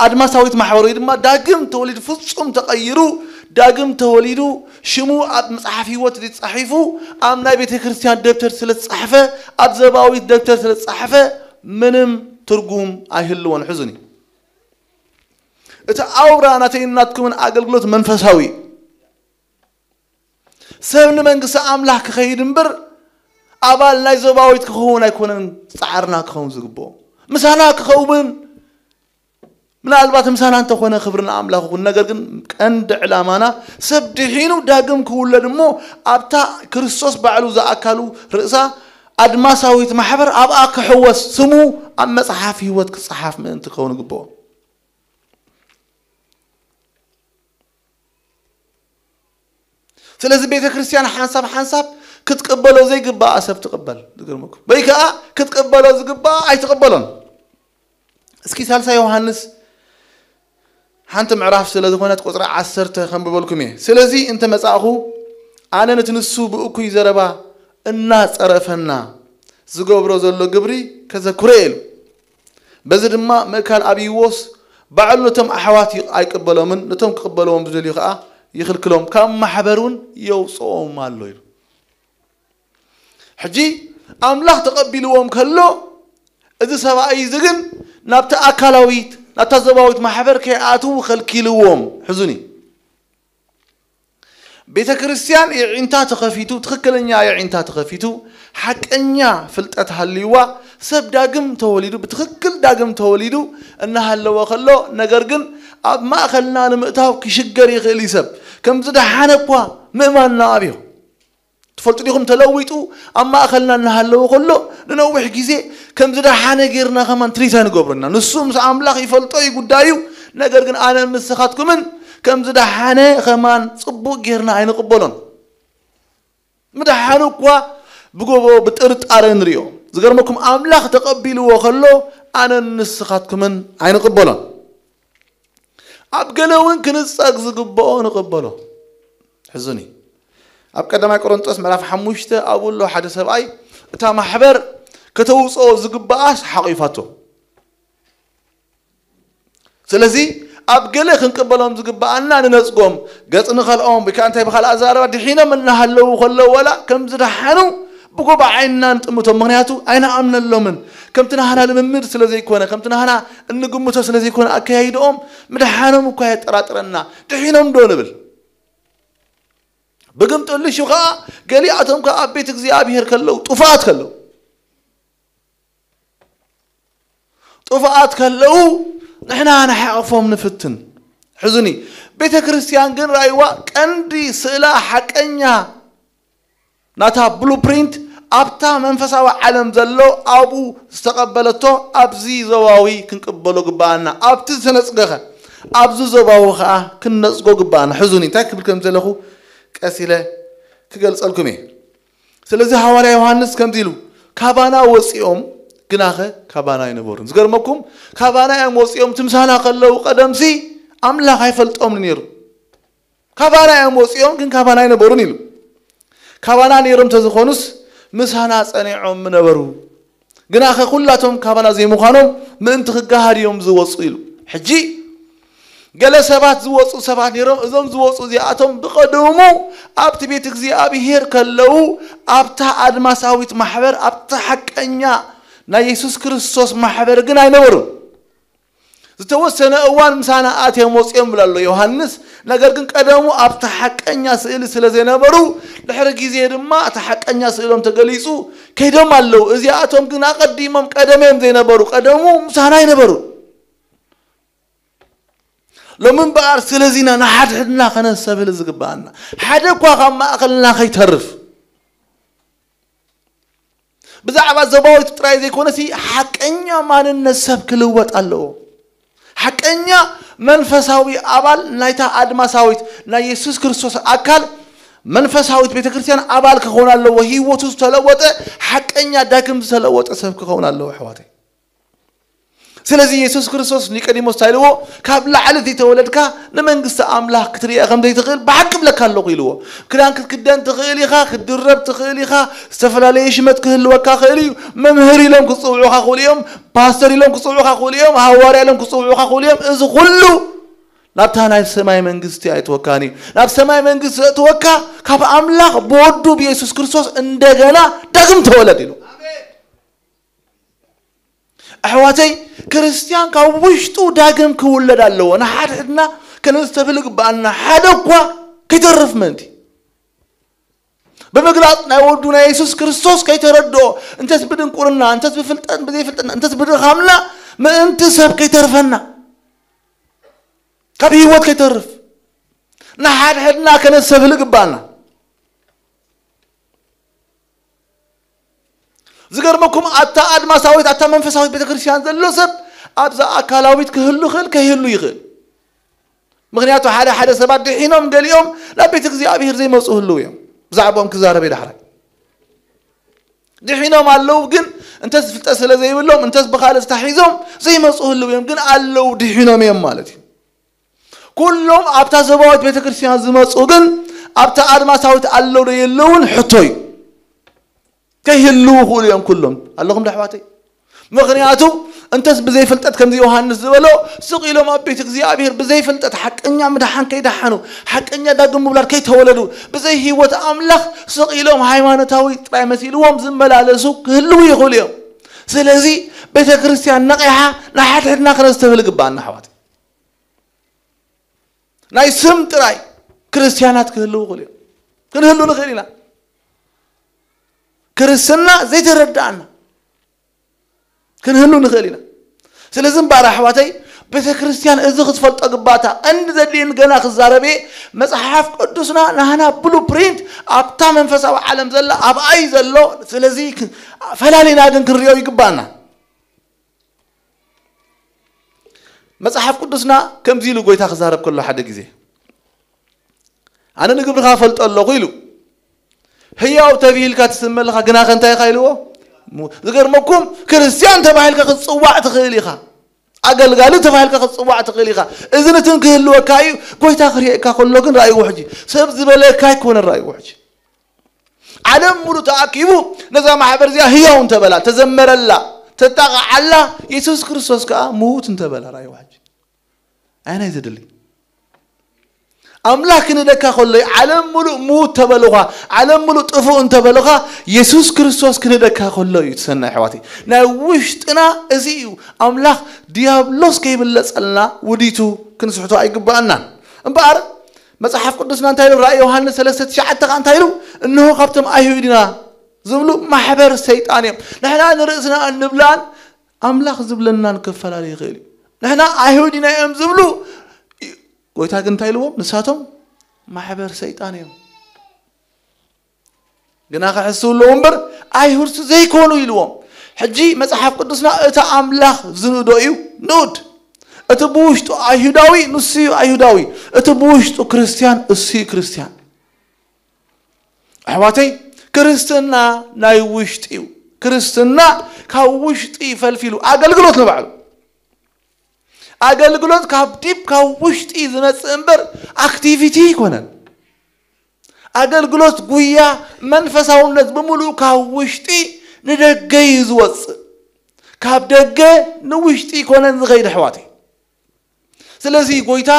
ኣድማሳዊት ማሕበር ወይ ድማ ዳግም ተወሊዱ ፍጹም ተቐይሩ ዳግም ተወሊዱ ሽሙ ኣብ መጽሓፍ ህይወት ዝተጻሒፉ ኣብ ናይ ቤተ ክርስቲያን ደብተር ስለ ተጻሕፈ ኣብ ዘባዊት ደብተር ስለ ተጻሕፈ ምንም ትርጉም ኣይህልዎን። ሕዙኒ እቲ ኣውራ ናተይን ናትኩምን ኣገልግሎት መንፈሳዊ ሰብ ንመንግስቲ ኣምላኽ ክኸይድ እምበር ኣባል ናይ ዞባዊት ክኸውን ኣይኮነን። ጻዕርና ክኸውን ዝግብኦ ምሳና ክኸውን ምናልባት ምሳና እንተኾነ ክብሪ ንኣምላኽ ይኹን። ነገር ግን ቀንዲ ዕላማና ሰብ ድሒኑ ዳግም ክውለድ እሞ ኣብታ ክርስቶስ ባዕሉ ዝኣካሉ ርእሳ ኣድማሳዊት ማሕበር ኣብኣ ክሕወስ ስሙ ኣብ መጽሓፍ ህይወት ክጸሓፍ ምእንቲ ክኸውን ይግብኦ። ስለዚ ቤተ ክርስቲያን ሓንሳብ ሓንሳብ ክትቅበሎ ዘይግባኣ ሰብ ትቕበል። ዝገርመኩም ወይ ከዓ ክትቅበሎ ዝግባኣ ኣይትቕበሎን። እስኪ ሳልሳ ዮሃንስ ሓንቲ ምዕራፍ ስለ ዝኾነት ቁፅሪ ዓሰርተ ከንብበልኩም እየ። ስለዚ እንተ መጻእኹ ኣነ ነቲ ንሱ ብእኩይ ዘረባ እናጸረፈና ዝገብሮ ዘሎ ግብሪ ከዘክሮ እየ ኢሉ። በዚ ድማ ምእካል ኣብይዎስ ባዕሉ ነቶም ኣሕዋት ኣይቅበሎምን ነቶም ክቕበልዎም ዝደልዩ ከዓ ይኽልክሎም ካብ ማሕበር እውን የውፅኦም ኣሎ ኢሉ። ሕጂ ኣምላኽ ተቐቢልዎም ከሎ እዚ ሰብኣይ እዚ ግን ናብቲ ኣካላዊት ናብታ ዘባዊት ማሕበር ከይኣትዉ ከልኪልዎም። ሕዙኒ ቤተ ክርስቲያን የዒንታ ተኸፊቱ ትኽክለኛ የዒንታ ተኸፊቱ ሓቀኛ ፍልጠት ሃልይዋ ሰብ ዳግም ተወሊዱ ብትኽክል ዳግም ተወሊዱ እናሃለወ ከሎ ነገር ግን ኣብ ማእኸልና ንምእታው ክሽገር ይኽእል እዩ። ሰብ ከምዚ ደሓነ እኳ ምእማንና ኣብዮ ትፈልጡ ዲኹም ተለዊጡ ኣብ ማእኸልና እናሃለወ ከሎ ንነዊሕ ግዜ ከምዚ ደሓነ ጌርና ከማን ትሪት ኣይንገብረና። ንሱ ምስ ኣምላኽ ይፈልጦ እዩ ጉዳዩ። ነገር ግን ኣነ ምስኻትኩምን ከም ዝደሓነ ከማን ጽቡቕ ጌርና ኣይንቕበሎን። ምድሓኑ እኳ ብጎቦ ብጥርጣረ ንሪኦ። ዝገርመኩም፣ ኣምላኽ ተቐቢልዎ ከሎ ኣነን ንስኻትኩምን ኣይንቕበሎን። ኣብ ገለ እውን ክንጸግ ዝግብኦ ንቕበሎ። ሕዙኒ። ኣብ ቀዳማይ ቆሮንጦስ ምዕራፍ ሓሙሽተ ኣብኡ ኣሎ ሓደ ሰብኣይ፣ እታ ማሕበር ከተውፅኦ ዝግብኣስ ሓቒፋቶ። ስለዚ ኣብ ገለ ክንቅበሎም ዝግብኣና ንነጽጎም፣ ገጽ ንኸልኦም፣ ወይ ከዓ እንታይ ብኻልእ ኣዘራርባ ድሒኖም እናሃለዉ ከለዉ ዋላ ከም ዝደሓኑ ብጎቦ ዓይንና ንጥምቶም። ምኽንያቱ ኣይንኣምነሎምን። ከምቲ ናህና ልምምድ ስለ ዘይኮነ፣ ከምቲ ናህና እንግምቶ ስለ ዘይኮነ ኣከያይድኦም፣ ምድሓኖም እኳ የጠራጥረና። ድሒኖም ዶ ንብል? ብግምጥልሹ ኸዓ ገሊኣቶም ከኣ ኣብ ቤት እግዚኣብሔር ከለዉ፣ ጥፉኣት ከለዉ፣ ጥፉኣት ከለዉ ንሕና ንሓቕፎም ንፍትን። ሕዙኒ፣ ቤተ ክርስቲያን ግን ራእይዋ ቀንዲ ስእላ ሓቀኛ ናታ ብሉፕሪንት ኣብታ መንፈሳዊ ዓለም ዘሎ ኣብኡ ዝተቐበለቶ ኣብዚ ዞባዊ ክንቅበሎ ግባኣና። ኣብቲ ዝተነጽገኸ ኣብዚ ዞባዊ ኸዓ ክንነጽጎ ግባኣና። ሕዙኒ፣ እንታይ ክብል ከም ዘለኹ ቀስ ኢለ ክገልጸልኩም እየ። ስለዚ ሃዋርያ ዮሃንስ ከምዚ ኢሉ፣ "ካባና ወፂኦም ግናኸ ካባና ኣይነበሩን።" ዝገርመኩም፣ ካባና እዮም ወፂኦም፣ ትምሳና ከለዉ ቀደምሲ ኣምላኽ ኣይፈልጦምን ነይሩ። "ካባና እዮም ወፂኦም ግን ካባና ኣይነበሩን" ኢሉ። ካባና ነይሮም ተዝኾኑስ ምሳና ጸኒዖም ምነበሩ። ግናኸ ኩላቶም ካባና ዘይምዃኖም ምእንቲ ክገሃድ እዮም ዝወፁ ኢሉ። ሕጂ ገለ ሰባት ዝወፁ ሰባት ነይሮም። እዞም ዝወፁ እዚኣቶም ብቐደሙ ኣብቲ ቤት እግዚኣብሔር ከለዉ ኣብታ ኣድማሳዊት ማሕበር፣ ኣብታ ሓቀኛ ናይ የሱስ ክርስቶስ ማሕበር ግን ኣይነበሩን። ዝተወሰነ እዋን ምሳና ኣትዮም ወፂኦም ብሎ ኣሎ ዮሃንስ። ነገር ግን ቀደሙ ኣብታ ሓቀኛ ስእሊ ስለ ዘይነበሩ ድሕሪ ግዜ ድማ እቲ ሓቀኛ ስእሎም ተገሊፁ ከይዶም ኣለዉ። እዚኣቶም ግን ኣቐዲሞም ቀደም እዮም ዘይነበሩ፣ ቀደሙ ምሳና ኣይነበሩ። ሎሚ እምበኣር ስለዚ ኢና ንሓድሕድና ከነስተብህል ዝግብኣና፣ ሓደ እኳ ካብ ማእኸልና ከይተርፍ። ብዛዕባ ዞባዊት ጥራይ ዘይኮነሲ ሓቀኛ ማንነት ሰብ ክልወጥ ኣለዎ። ሓቀኛ መንፈሳዊ ኣባል ናይታ ኣድማሳዊት ናይ የሱስ ክርስቶስ ኣካል መንፈሳዊት ቤተ ክርስቲያን ኣባል ክኸውን ኣለዎ። ህይወቱ ዝተለወጠ ሓቀኛ ዳግም ዝተለወጠ ሰብ ክኸውን ኣለዎ ኣሕዋተይ። ስለዚ የሱስ ክርስቶስ ኒቆዲሞስ እንታይ ኢልዎ? "ካብ ላዕሊ ዘይተወለድካ ንመንግስቲ ኣምላኽ ክትርእያ ከም ዘይትኽእል ብሓቂ እብለካ ኣለኹ" ኢልዎ። ክዳን ክትክደን ትኽእል ኢኻ፣ ክትድረብ ትኽእል ኢኻ፣ ዝተፈላለየ ሽመት ክህልወካ ክእል እዩ። መምህር ኢሎም ክጽውዑኻ ክእሉ እዮም፣ ፓስተር ኢሎም ክጽውዑኻ ክእሉ እዮም፣ ሃዋርያ ኢሎም ክጽውዑኻ ክእሉ እዮም። እዚ ኩሉ ናብታ ናይ ሰማይ መንግስቲ ኣይትወካን እዩ። ናብ ሰማይ መንግስቲ ዘእትወካ ካብ ኣምላኽ ብወዱ ብየሱስ ክርስቶስ እንደገና ዳግም ተወለድ ኢሉ። ኣሕዋተይ፣ ክርስትያን ካብ ውሽጡ ዳግም ክውለድ ኣለዎ። ንሓድሕድና ከነስተብህል ይግብኣና። ሓደ እኳ ከይተርፍ ምእንቲ። ብምግላጽ ናይ ወዱ ናይ የሱስ ክርስቶስ ከይተረድኦ፣ እንተስ ብድንቁርና፣ እንተስ ብፍልጠት፣ ብዘይፍልጠትና፣ እንተስ ብድኻምና፣ ምእንቲ ሰብ ከይተርፈና፣ ካብ ህይወት ከይተርፍ፣ ንሓድሕድና ከነስተብህል ይግብኣና። ዝገርመኩም፣ ኣታ ኣድማሳዊት፣ ኣታ መንፈሳዊት ቤተክርስትያን ዘሎ ሰብ ኣብዛ ኣካላዊት ክህሉ ይኽእል፣ ከይህሉ ይኽእል። ምኽንያቱ ሓደ ሓደ ሰባት ድሒኖም ገሊኦም ናብ ቤት እግዚኣብሔር ዘይመፁ ህልው እዮም። ብዛዕባኦም ክዛረብ እየ ዳሕራይ። ድሒኖም ኣለዉ፣ ግን እንተስ ፍልጠት ስለ ዘይብሎም፣ እንተስ ብኻልእ ተታሒዞም ዘይመፁ ህልው እዮም፣ ግን ኣለዉ፣ ድሒኖም እዮም ማለት እዩ። ኩሎም ኣብታ ዞባዊት ቤተክርስትያን ዝመፁ ግን ኣብታ ኣድማሳዊት ኣለዉ ዶ የለውን ሕቶ እዩ። ከይህልዉ ይኽእሉ እዮም ኩሎም። ኣለኹም ዶ ኣሕዋተይ? ምኽንያቱ እንተስ ብዘይ ፍልጠት ከምዚ ዮሃንስ ዝበሎ ስቕ ኢሎም ኣብ ቤት እግዚኣብሔር ብዘይ ፍልጠት ሓቀኛ ምድሓን ከይደሓኑ፣ ሓቀኛ ዳግም ምውላድ ከይተወለዱ፣ ብዘይ ህይወት ኣምላኽ ስቕ ኢሎም ሃይማኖታዊ ጥራይ መሲልዎም ዝመላለሱ ክህልዉ ይኽእሉ እዮም። ስለዚ ቤተክርስትያን ነቒሓ ንሓድሕድና ክነስተብህል ይግብኣና ኣሕዋተይ። ናይ ስም ጥራይ ክርስትያናት ክህልዉ ይኽእሉ እዮም። ክንህሉ ንኽእል ኢና። ክርስትና ዘይተረዳእና ክንህሉ ንኽእል ኢና። ስለዚ እምበኣር ኣሕዋተይ፣ ቤተ ክርስትያን እዚ ክትፈልጦ ግባታ። ቀንዲ ዘድልየኒ ገና ክዛረብ እየ። መጽሓፍ ቅዱስና ናህና ብሉ ፕሪንት ኣብታ መንፈሳዊ ዓለም ዘላ ኣብኣ እዩ ዘሎ። ስለዚ ክ-፣ ፈላሊና ግን ክንሪኦ ይግባና። መጽሓፍ ቅዱስና ከምዚ ኢሉ ጎይታ ክዛረብ ከሎ ሓደ ግዜ፣ ኣነ ንግብርኻ ፈልጦ ኣለኹ ኢሉ። ህያው ተብሂልካ ትስመልኻ፣ ግናኸ እንታይ ኢኻ ኢልዎ? ሙ-፣ ዝገርመኩም፣ ክርስትያን ተባሂልካ ክትጽዋዕ ትኽእል ኢኻ። ኣገልጋሊ ተባሂልካ ክትጽዋዕ ትኽእል ኢኻ። እዚ ንትን ክህልወካ እዩ። ጎይታ ክርእየካ ከሎ ግን ራእይዎ ሕጂ። ሰብ ዝበለካ ኣይኮነን ራእይዎ ሕጂ። ዓለም ሙሉ ተኣኪቡ ነዛ ማሕበር እዚኣ ህያው እንተበላ፣ ተዘመረላ፣ ተጣቕዓላ፣ የሱስ ክርስቶስ ከኣ ምዉት እንተበላ ራእይዎ ሕጂ። ኣየናይ ዘድሊ? ኣምላኽ ክንደካ ከሎ እዩ። ዓለም ሙሉእ ምዉት ተበሉኻ፣ ዓለም ሙሉእ ጥፉእ እንተበሉኻ፣ የሱስ ክርስቶስ ክንደካ ከሎ እዩ ትሰናይ ኣሕዋተይ። ናይ ውሽጥና እዚ እዩ። ኣምላኽ ዲያብሎስ ከይብለጸልና ውዲቱ ክንስሕቶ ኣይግባኣናን። እምበኣር መጽሓፍ ቅዱስና እንታይ ኢሉ? ራእይ ዮሃንስ ሰለስተ ትሽዓተ ኸዓ እንታይ ኢሉ? እንሆ ካብቶም ኣይሁድ ኢና ዝብሉ ማሕበር ሰይጣን እዮም። ንሕና ንርእስና እንብላን ኣምላኽ ዝብለናን ክፈላለ ይኽእል እዩ። ንሕና ኣይሁድ ኢና እዮም ዝብሉ፣ ጎይታ ግን እንታይ ኢልዎም? ንሳቶም ማሕበር ሰይጣን እዮም። ግና ክሕስው ኣለዎ እምበር ኣይሁድሲ ዘይኮኑ ኢልዎም። ሕጂ መጽሓፍ ቅዱስና እቲ ኣምላኽ ዝንእዶ እዩ ንኡድ። እቲ ብውሽጡ ኣይሁዳዊ ንሱ እዩ ኣይሁዳዊ። እቲ ብውሽጡ ክርስትያን እሱ እዩ ክርስትያን። ኣሕዋተይ፣ ክርስትና ናይ ውሽጢ እዩ። ክርስትና ካብ ውሽጢ ፈልፊሉ ኣገልግሎት ንባዕሉ። ኣገልግሎት ካብ ዲብ ካብ ውሽጢ ዝመጽእ እምበር ኣክቲቪቲ ኣይኮነን። ኣገልግሎት ጉያ መንፈሳውነት ብምሉእ ካብ ውሽጢ ንደገ እዩ ዝወጽእ። ካብ ደገ ንውሽጢ ኣይኮነን ዝኸይድ ኣሕዋተይ። ስለዚ ጎይታ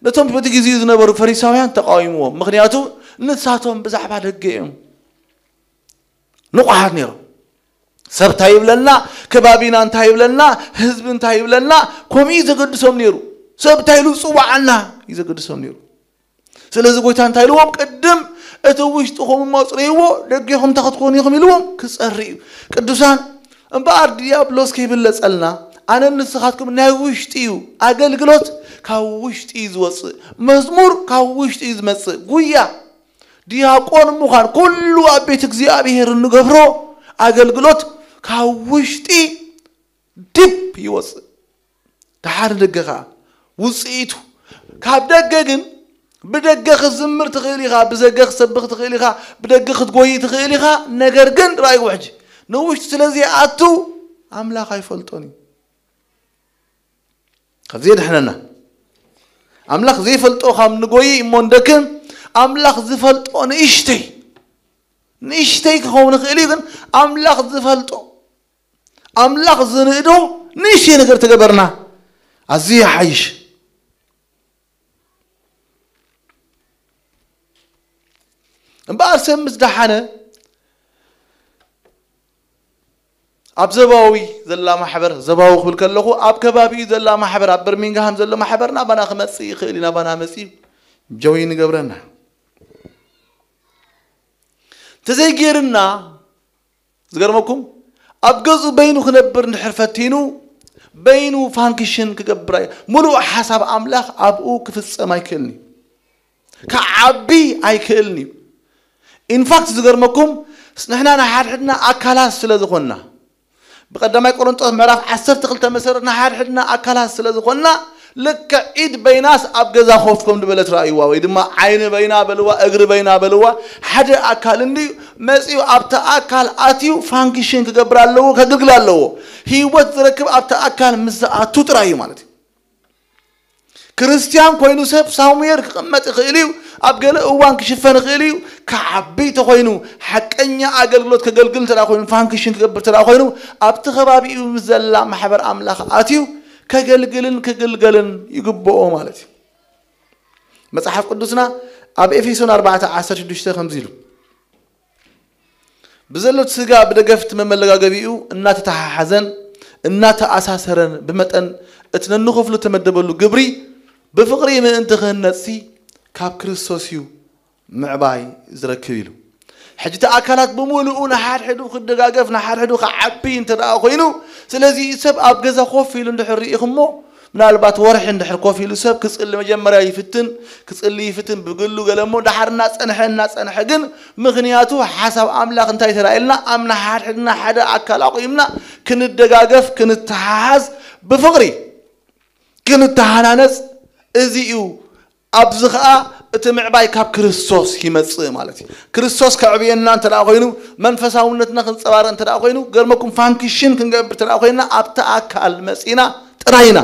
ነቶም በቲ ግዜኡ ዝነበሩ ፈሪሳውያን ተቃዊምዎም። ምኽንያቱ ንሳቶም ብዛዕባ ደገ እዮም ንቑሓት ነይሮም። ሰብ እንታይ ይብለና፣ ከባቢና እንታይ ይብለና፣ ህዝቢ እንታይ ይብለና፣ ከምኡ እዩ ዘገድሶም ነይሩ። ሰብ እንታይ ኢሉ ዝጽዋዓና እዩ ዘገድሶም ነይሩ። ስለዚ ጎይታ እንታይ ኢልዎም? ቅድም እቲ ውሽጥኹም እሞ ጽርይዎ፣ ደጌኹም እንታይ ክትኮኑ ኢኹም ኢልዎም ክጸሪ እዩ። ቅዱሳን፣ እምበኣር ዲያብሎስ ከይብለጸልና፣ ኣነን ንስኻትኩም ናይ ውሽጢ እዩ። ኣገልግሎት ካብ ውሽጢ እዩ ዝወጽእ። መዝሙር ካብ ውሽጢ እዩ ዝመጽእ። ጉያ፣ ዲያቆን ምዃን፣ ኩሉ ኣብ ቤት እግዚኣብሔር እንገብሮ ኣገልግሎት ካብ ውሽጢ ዲብ ይወጽእ። ደሓር ደገ ኸዓ ውጽኢቱ። ካብ ደገ ግን ብደገ ክትዝምር ትኽእል ኢኻ፣ ብደገ ክትሰብኽ ትኽእል ኢኻ፣ ብደገ ክትጎይ ትኽእል ኢኻ። ነገር ግን ራእይዎ ሕጂ ንውሽጢ ስለ ዘይኣቱ ኣምላኽ ኣይፈልጦን እዩ። ካብ ዘየድሕነና ኣምላኽ ዘይፈልጦ ካብ ንጎይ እሞ እንደክም። ኣምላኽ ዝፈልጦ ንእሽተይ ንእሽተይ ክኸውን ይኽእል እዩ፣ ግን ኣምላኽ ዝፈልጦ ኣምላኽ ዝንእዶ ንእሽተይ ነገር ተገበርና ኣዝዩ ይሓይሽ። እምበኣር ሰብ ምስ ደሓነ ኣብ ዘባዊ ዘላ ማሕበር፣ ዘባዊ ክብል ከለኹ ኣብ ከባቢኡ ዘላ ማሕበር፣ ኣብ በርሚንግሃም ዘሎ ማሕበር ናባና ክመጽእ ይኽእል እዩ። ናባና መጺኡ ጆይን ይገብረና። እንተዘይገይርና ዝገርመኩም ኣብ ገዝኡ በይኑ ክነብር እንድሕር ፈቲኑ በይኑ ፋንክሽን ክገብር ኣይ-፣ ሙሉእ ሓሳብ ኣምላኽ ኣብኡ ክፍጸም ኣይክእልን እዩ። ክዓቢ ኣይክእልን እዩ። ኢንፋክት ዝገርመኩም ንሕና ንሓድሕድና ኣካላት ስለ ዝኾንና ብቀዳማይ ቆሮንጦስ ምዕራፍ ዓሰርተ ክልተ መሰረት ንሓድሕድና ኣካላት ስለ ዝኾንና ልክዕ ኢድ በይናስ ኣብ ገዛ ኮፍ ከም ዝበለት ረኣይዋ ወይ ድማ ዓይኒ በይና በልዋ እግሪ በይና በልዋ ሓደ ኣካል እንድዩ መጺኡ ኣብቲ ኣካል ኣትዩ ፋንክሽን ክገብር ኣለዎ ከግልግል ኣለዎ። ህይወት ዝረክብ ኣብቲ ኣካል ምስ ዝኣቱ ጥራይ እዩ ማለት እዩ። ክርስትያን ኮይኑ ሰብ ሳሙኤል ክቕመጥ ይኽእል እዩ። ኣብ ገለ እዋን ክሽፈን ይኽእል እዩ። ክዓቢ ተኾይኑ ሓቀኛ ኣገልግሎት ከገልግል እንተ ኮይኑ ፋንክሽን ክገብር እንተ ኮይኑ ኣብቲ ከባቢኡ ምስ ዘላ ማሕበር ኣምላኽ ኣትዩ ከገልግልን ክግልገልን ይግብኦ ማለት እዩ። መጽሓፍ ቅዱስና ኣብ ኤፌሶን ኣርባዕተ ዓሰርተ ሽዱሽተ ከምዚ ኢሉ ብዘሎት ስጋ ብደገፍቲ መመለጋገቢኡ እናተተሓሓዘን እናተኣሳሰረን ብመጠን እቲ ነንኽፍሉ ተመደበሉ ግብሪ ብፍቕሪ ምእንቲ ክህነጽሲ ካብ ክርስቶስ እዩ ምዕባይ ዝረክብ ኢሉ። ሕጂ እቲ ኣካላት ብምሉኡ ንሓድሕዱ ክደጋገፍ ንሓድሕዱ ክዓቢ እንተ ደኣ ኮይኑ ስለዚ ሰብ ኣብ ገዛ ኮፍ ኢሉ እንድሕር ርኢኹሞ ምናልባት ወርሒ እንድሕር ኮፍ ኢሉ ሰብ ክጽሊ መጀመርያ ይፍትን ክጽሊ ይፍትን ብግሉ ገለ እሞ ዳሓር እናጸንሐ እናጸንሐ ግን ምኽንያቱ ሓሳብ ኣምላኽ እንታይ ተራእየልና ኣብ ንሓድሕድና ሓደ ኣካል ኣቑምና ክንደጋገፍ ክንተሓሓዝ ብፍቕሪ ክንተሃናነጽ እዚ እዩ። ኣብዚ ኸኣ እቲ ምዕባይ ካብ ክርስቶስ ይመጽእ ማለት እዩ። ክርስቶስ ከዕብየና እንተ ደኣ ኮይኑ፣ መንፈሳውነትና ክንጸባረቕ እንተ ደኣ ኮይኑ፣ ገርመኩም ፋንክሽን ክንገብር እንተ ደኣ ኮይና፣ ኣብቲ ኣካል መጺና ጥራይና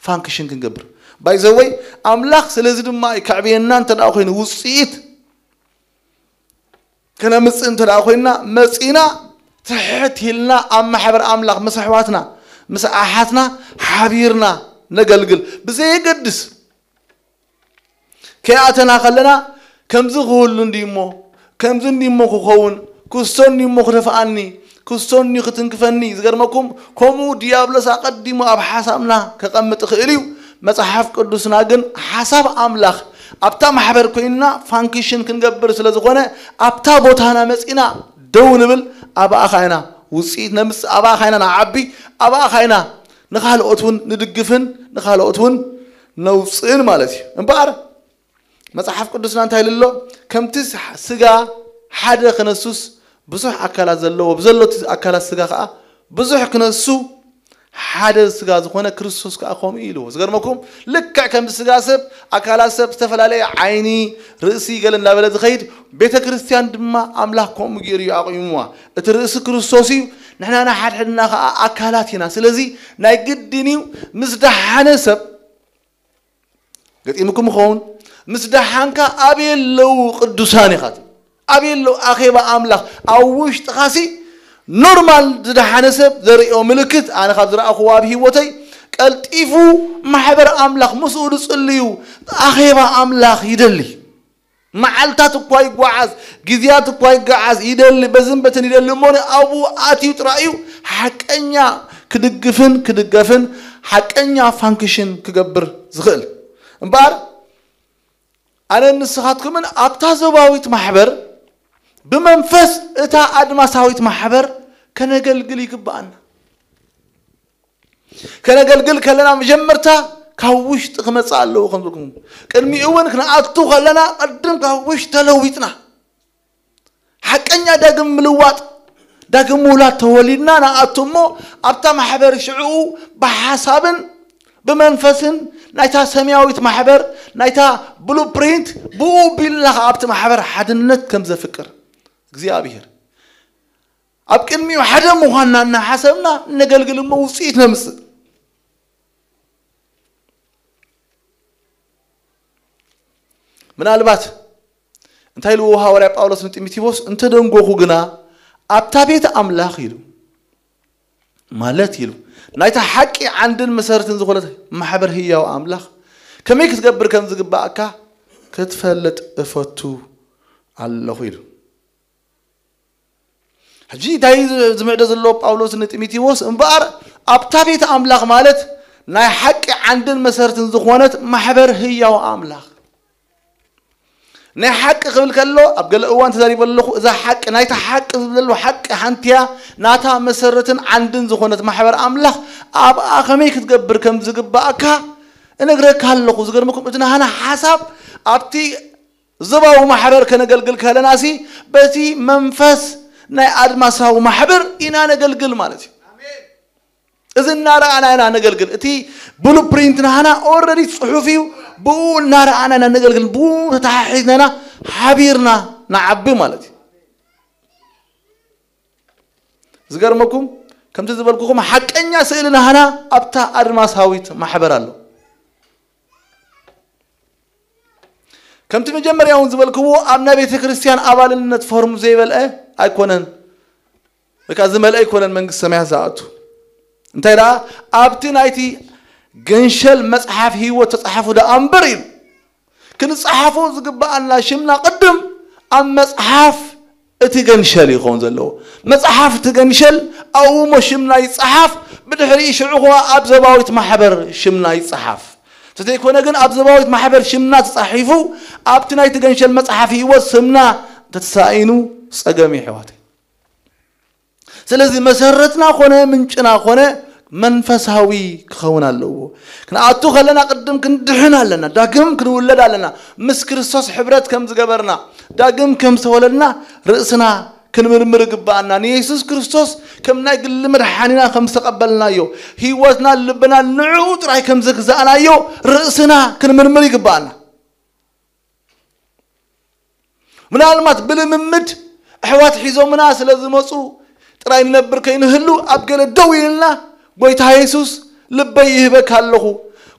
ፋንክሽን ክንገብር። ባይዘወይ ኣምላኽ ስለዚ ድማ እዩ ከዕብየና እንተ ደኣ ኮይኑ፣ ውጽኢት ከነምጽእ እንተ ደኣ ኮይና፣ መጺና ትሕት ኢልና ኣብ ማሕበር ኣምላኽ ምስ ኣሕዋትና ምስ ኣሓትና ሓቢርና ነገልግል። ብዘየገድስ ከይኣተና ከለና፣ ከምዚ ክህሉ እንዲሞ፣ ከምዚ እንዲሞ ክኸውን፣ ክስቶ እንዲሞ ክደፍኣኒ፣ ክስቶ እንዲ ክትንክፈኒ። ዝገርመኩም፣ ከምኡ ዲያብሎስ ኣቐዲሙ ኣብ ሓሳብና ከቐምጥ ይኽእል እዩ። መጽሓፍ ቅዱስና ግን ሓሳብ ኣምላኽ ኣብታ ማሕበር ኮይንና ፋንክሽን ክንገብር ስለ ዝኾነ፣ ኣብታ ቦታና መጺና ደው ንብል፣ ኣባኣ ኻይና ውጽኢት ነምጽእ፣ ኣባኣ ኻይና ንዓቢ፣ ኣባኣ ኻይና ንኻልኦት እውን ንድግፍን ንኻልኦት እውን ነውፅእን ማለት እዩ። እምበኣር መጽሓፍ ቅዱስና እንታይ ኢሉ ኣሎ? ከምቲ ስጋ ሓደ ክነሱስ ብዙሕ ኣካላት ዘለዎ፣ ብዘሎ እቲ ኣካላት ስጋ ኸዓ ብዙሕ ክነሱ ሓደ ስጋ ዝኾነ ክርስቶስ ከኣ ከምኡ ኢልዎ። ዝገርመኩም፣ ልክዕ ከምዚ ስጋ ሰብ፣ ኣካላት ሰብ ዝተፈላለየ ዓይኒ፣ ርእሲ ገለ እንዳበለ ዝኸይድ፣ ቤተ ክርስቲያን ድማ ኣምላኽ ከምኡ ገይሩ እዩ ኣቑምዋ። እቲ ርእሲ ክርስቶስ እዩ፣ ንሕና ንሓድሕድና ኸዓ ኣካላት ኢና። ስለዚ ናይ ግድን እዩ ምስ ደሓነ ሰብ ገጢምኩም ይኸውን። ምስ ደሓንካ ኣበይ ኣለዉ ቅዱሳን ኢኻ ትብል? ኣበይ ኣለዉ ኣኼባ ኣምላኽ? ኣብ ውሽጥኻሲ ኖርማል ዝደሓነ ሰብ ዘርእዮ ምልክት ኣነ ካብ ዝረኣኹዎ ኣብ ህይወተይ ቀልጢፉ ማሕበር ኣምላኽ ምስኡ ዝጽልዩ ኣኼባ ኣምላኽ ይደሊ። መዓልታት እኳ ይጓዓዝ፣ ግዜያት እኳ ይጓዓዝ ይደሊ፣ በዝን በትን ይደሊ እሞ ኣብኡ ኣትዩ ጥራይ እዩ ሓቀኛ ክድግፍን ክድገፍን ሓቀኛ ፋንክሽን ክገብር ዝኽእል። እምበኣር ኣነን ንስኻትኩምን ኣብታ ዞባዊት ማሕበር ብመንፈስ እታ ኣድማሳዊት ማሕበር ከነገልግል ይግብኣና። ከነገልግል ከለና መጀመርታ ካብ ውሽጢ ክመጽእ ኣለዎ። ከም ዝልኩም ቅድሚኡ እውን ክንኣቱ ከለና ቅድም ካብ ውሽጢ ተለዊጥና ሓቀኛ ዳግም ምልዋጥ፣ ዳግም ምውላድ ተወሊድና ንኣቱ እሞ ኣብታ ማሕበር ሽዕኡ ብሓሳብን ብመንፈስን ናይታ ሰማያዊት ማሕበር ናይታ ብሉፕሪንት ብኡ ቢልና ከኣ ኣብቲ ማሕበር ሓድነት ከም ዘፍቅር እግዚኣብሔር ኣብ ቅድሚኡ ሓደ ምዃንና እናሓሰብና ነገልግል እሞ ውፅኢት ነምፅእ። ምናልባት እንታይ ኢልዎ ሃዋርያ ጳውሎስ ንጢሞቴዎስ? እንተደንጎኹ ግና ኣብታ ቤት ኣምላኽ ኢሉ ማለት ኢሉ ናይታ ሓቂ ዓንድን መሰረትን ዝኾነት ማሕበር ህያው ኣምላኽ ከመይ ክትገብር ከም ዝግባእካ ክትፈልጥ እፈቱ ኣለኹ ኢሉ። ሕጂ እንታይ ዝምዕዶ ዘሎ ጳውሎስ ንጢሞቴዎስ? እምበኣር ኣብታ ቤት ኣምላኽ ማለት ናይ ሓቂ ዓንድን መሰረትን ዝኾነት ማሕበር ህያው ኣምላኽ ናይ ሓቂ ክብል ከሎ ኣብ ገለ እዋን ተዛሪበ ኣለኹ። እዛ ሓቂ ናይታ ሓቂ ዝብል ዘሎ ሓቂ ሓንቲያ ናታ መሰረትን ዓንድን ዝኾነት ማሕበር ኣምላኽ ኣብኣ ከመይ ክትገብር ከም ዝግባእካ እነግረካ ኣለኹ። ዝገርመኩም እቲ ናህና ሓሳብ ኣብቲ ዞባዊ ማሕበር ከነገልግል ከለናሲ በቲ መንፈስ ናይ ኣድማሳዊ ማሕበር ኢና ነገልግል ማለት እዩ። እዚ እናረኣና ኢና ነገልግል። እቲ ብሉፕሪንት ናህና ኦረዲ ፅሑፍ እዩ። ብኡ እናረኣና ኢና ነገልግል። ብኡ ተተሓሒዝና ኢና ሓቢርና ንዓቢ ማለት እዩ። ዝገርመኩም ከምቲ ዝበልኩኹም ሓቀኛ ስእሊ ናህና ኣብታ ኣድማሳዊት ማሕበር ኣሎ። ከምቲ መጀመርያ እውን ዝበልክዎ ኣብ ናይ ቤተ ክርስቲያን ኣባልነት ፎርም ዘይበልዐ ኣይኮነን፣ ወይ ከዓ ዝመልአ ኣይኮነን መንግስቲ ሰማያት ዝኣቱ። እንታይ ደኣ ኣብቲ ናይቲ ገንሸል መጽሓፍ ህይወት ተጻሓፉ ደኣ እምበር ኢሉ ክንጸሓፎ ዝግብኣና ሽምና ቅድም ኣብ መጽሓፍ እቲ ገንሸል ይኸውን ዘለዎ። መጽሓፍ እቲ ገንሸል ኣብኡ እሞ ሽምና ይጸሓፍ፣ ብድሕሪኡ ሽዑ ኸዓ ኣብ ዘባዊት ማሕበር ሽምና ይጸሓፍ። እንተዘይኮነ ግን ኣብ ዘባዊት ማሕበር ሽምና ተጻሒፉ ኣብቲ ናይቲ ገንሸል መጽሓፍ ህይወት ስምና እንተተሳኢኑ ጸገም እዩ ኣሕዋተይ። ስለዚ መሰረትና ኮነ ምንጭና ኮነ መንፈሳዊ ክኸውን ኣለዎ። ክንኣቱ ከለና ቅድም ክንድሕን ኣለና፣ ዳግም ክንውለድ ኣለና። ምስ ክርስቶስ ሕብረት ከም ዝገበርና፣ ዳግም ከም ዝተወለድና ርእስና ክንምርምር ይግብኣና። ንየሱስ ክርስቶስ ከም ናይ ግሊ መድሓኒና ከም ዝተቐበልናዮ፣ ህይወትና ልብና ንዕኡ ጥራይ ከም ዘግዛእናዮ ርእስና ክንምርምር ይግብኣና። ምናልባት ብልምምድ ኣሕዋት ሒዞምና ስለ ዝመፁ ጥራይ ንነብር ከይንህሉ ኣብ ገለ ደው ኢልና፣ ጎይታ የሱስ፣ ልበይ ይህበካ ኣለኹ፣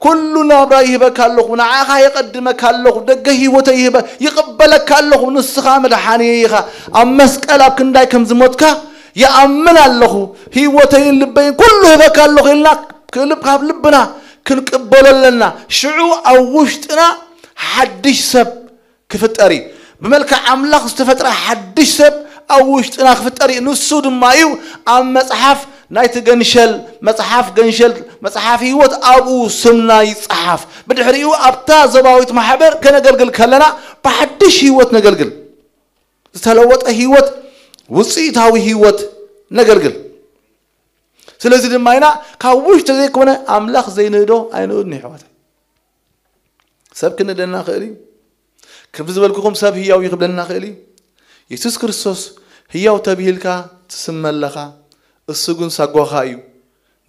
ኩሉ ናብራ ይህበካ ኣለኹ፣ ንዓኻ የቐድመካ ኣለኹ፣ ደገ ህይወተይ ይህበ ይቕበለካ ኣለኹ፣ ንስኻ መድሓኒ ኢኻ፣ ኣብ መስቀል ኣብ ክንዳይ ከም ዝሞትካ ይኣምን ኣለኹ፣ ህይወተይን ልበይን ኩሉ ህበካ ኣለኹ ኢልና ክልብ ካብ ልብና ክንቅበሎ ኣለና። ሽዑ ኣብ ውሽጥና ሓድሽ ሰብ ክፍጠር እዩ። ብመልክዕ ኣምላኽ ዝተፈጥረ ሓድሽ ሰብ ኣብ ውሽጥና ክፍጠር እዩ። ንሱ ድማ እዩ ኣብ መጽሓፍ ናይቲ ገንሸል፣ መጽሓፍ ገንሸል፣ መጽሓፍ ህይወት ኣብኡ ስምና ይጸሓፍ። ብድሕሪኡ ኣብታ ዞባዊት ማሕበር ከነገልግል ከለና ብሓድሽ ህይወት ነገልግል። ዝተለወጠ ህይወት፣ ውጽኢታዊ ህይወት ነገልግል። ስለዚ ድማ ኢና ካብ ውሽጢ ዘይኮነ ኣምላኽ ዘይንእዶ ኣይንእድን፣ ይሕዋት። ሰብ ክንእደና ክእል እዩ። ከምቲ ዝበልኩኹም ሰብ ህያው እዩ ክብለና ክእል እዩ። የሱስ ክርስቶስ ህያው ተብሂልካ ትስመ ኣለኻ፣ እሱ ግን ሳጓኻ እዩ።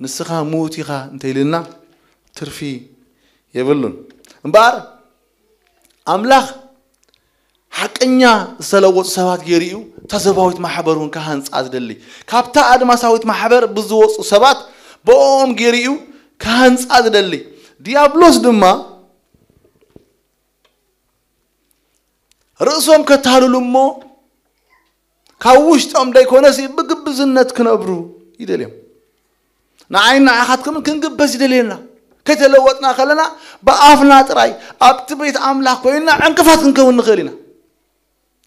ንስኻ ምዉት ኢኻ እንተኢልና ትርፊ የብሉን። እምበኣር ኣምላኽ ሓቀኛ ዝተለወጡ ሰባት ገይሩ እዩ እታ ዞባዊት ማሕበር እውን ክሃንጻ ዝደሊ። ካብታ ኣድማሳዊት ማሕበር ብዝወጹ ሰባት ብኦም ገይሩ እዩ ክሃንጻ ዝደሊ። ዲያብሎስ ድማ ርእሶም ከታልሉ እሞ ካብ ውሽጦም ደይኮነሲ ብግብዝነት ክነብሩ ይደልዮም። ንዓይን ንዓኻትኩምን ክንግበስ ይደልየና። ከይተለወጥና ከለና ብኣፍና ጥራይ ኣብቲ ቤት ኣምላኽ ኮይንና ዕንቅፋት ክንከውን ንኽእል ኢና።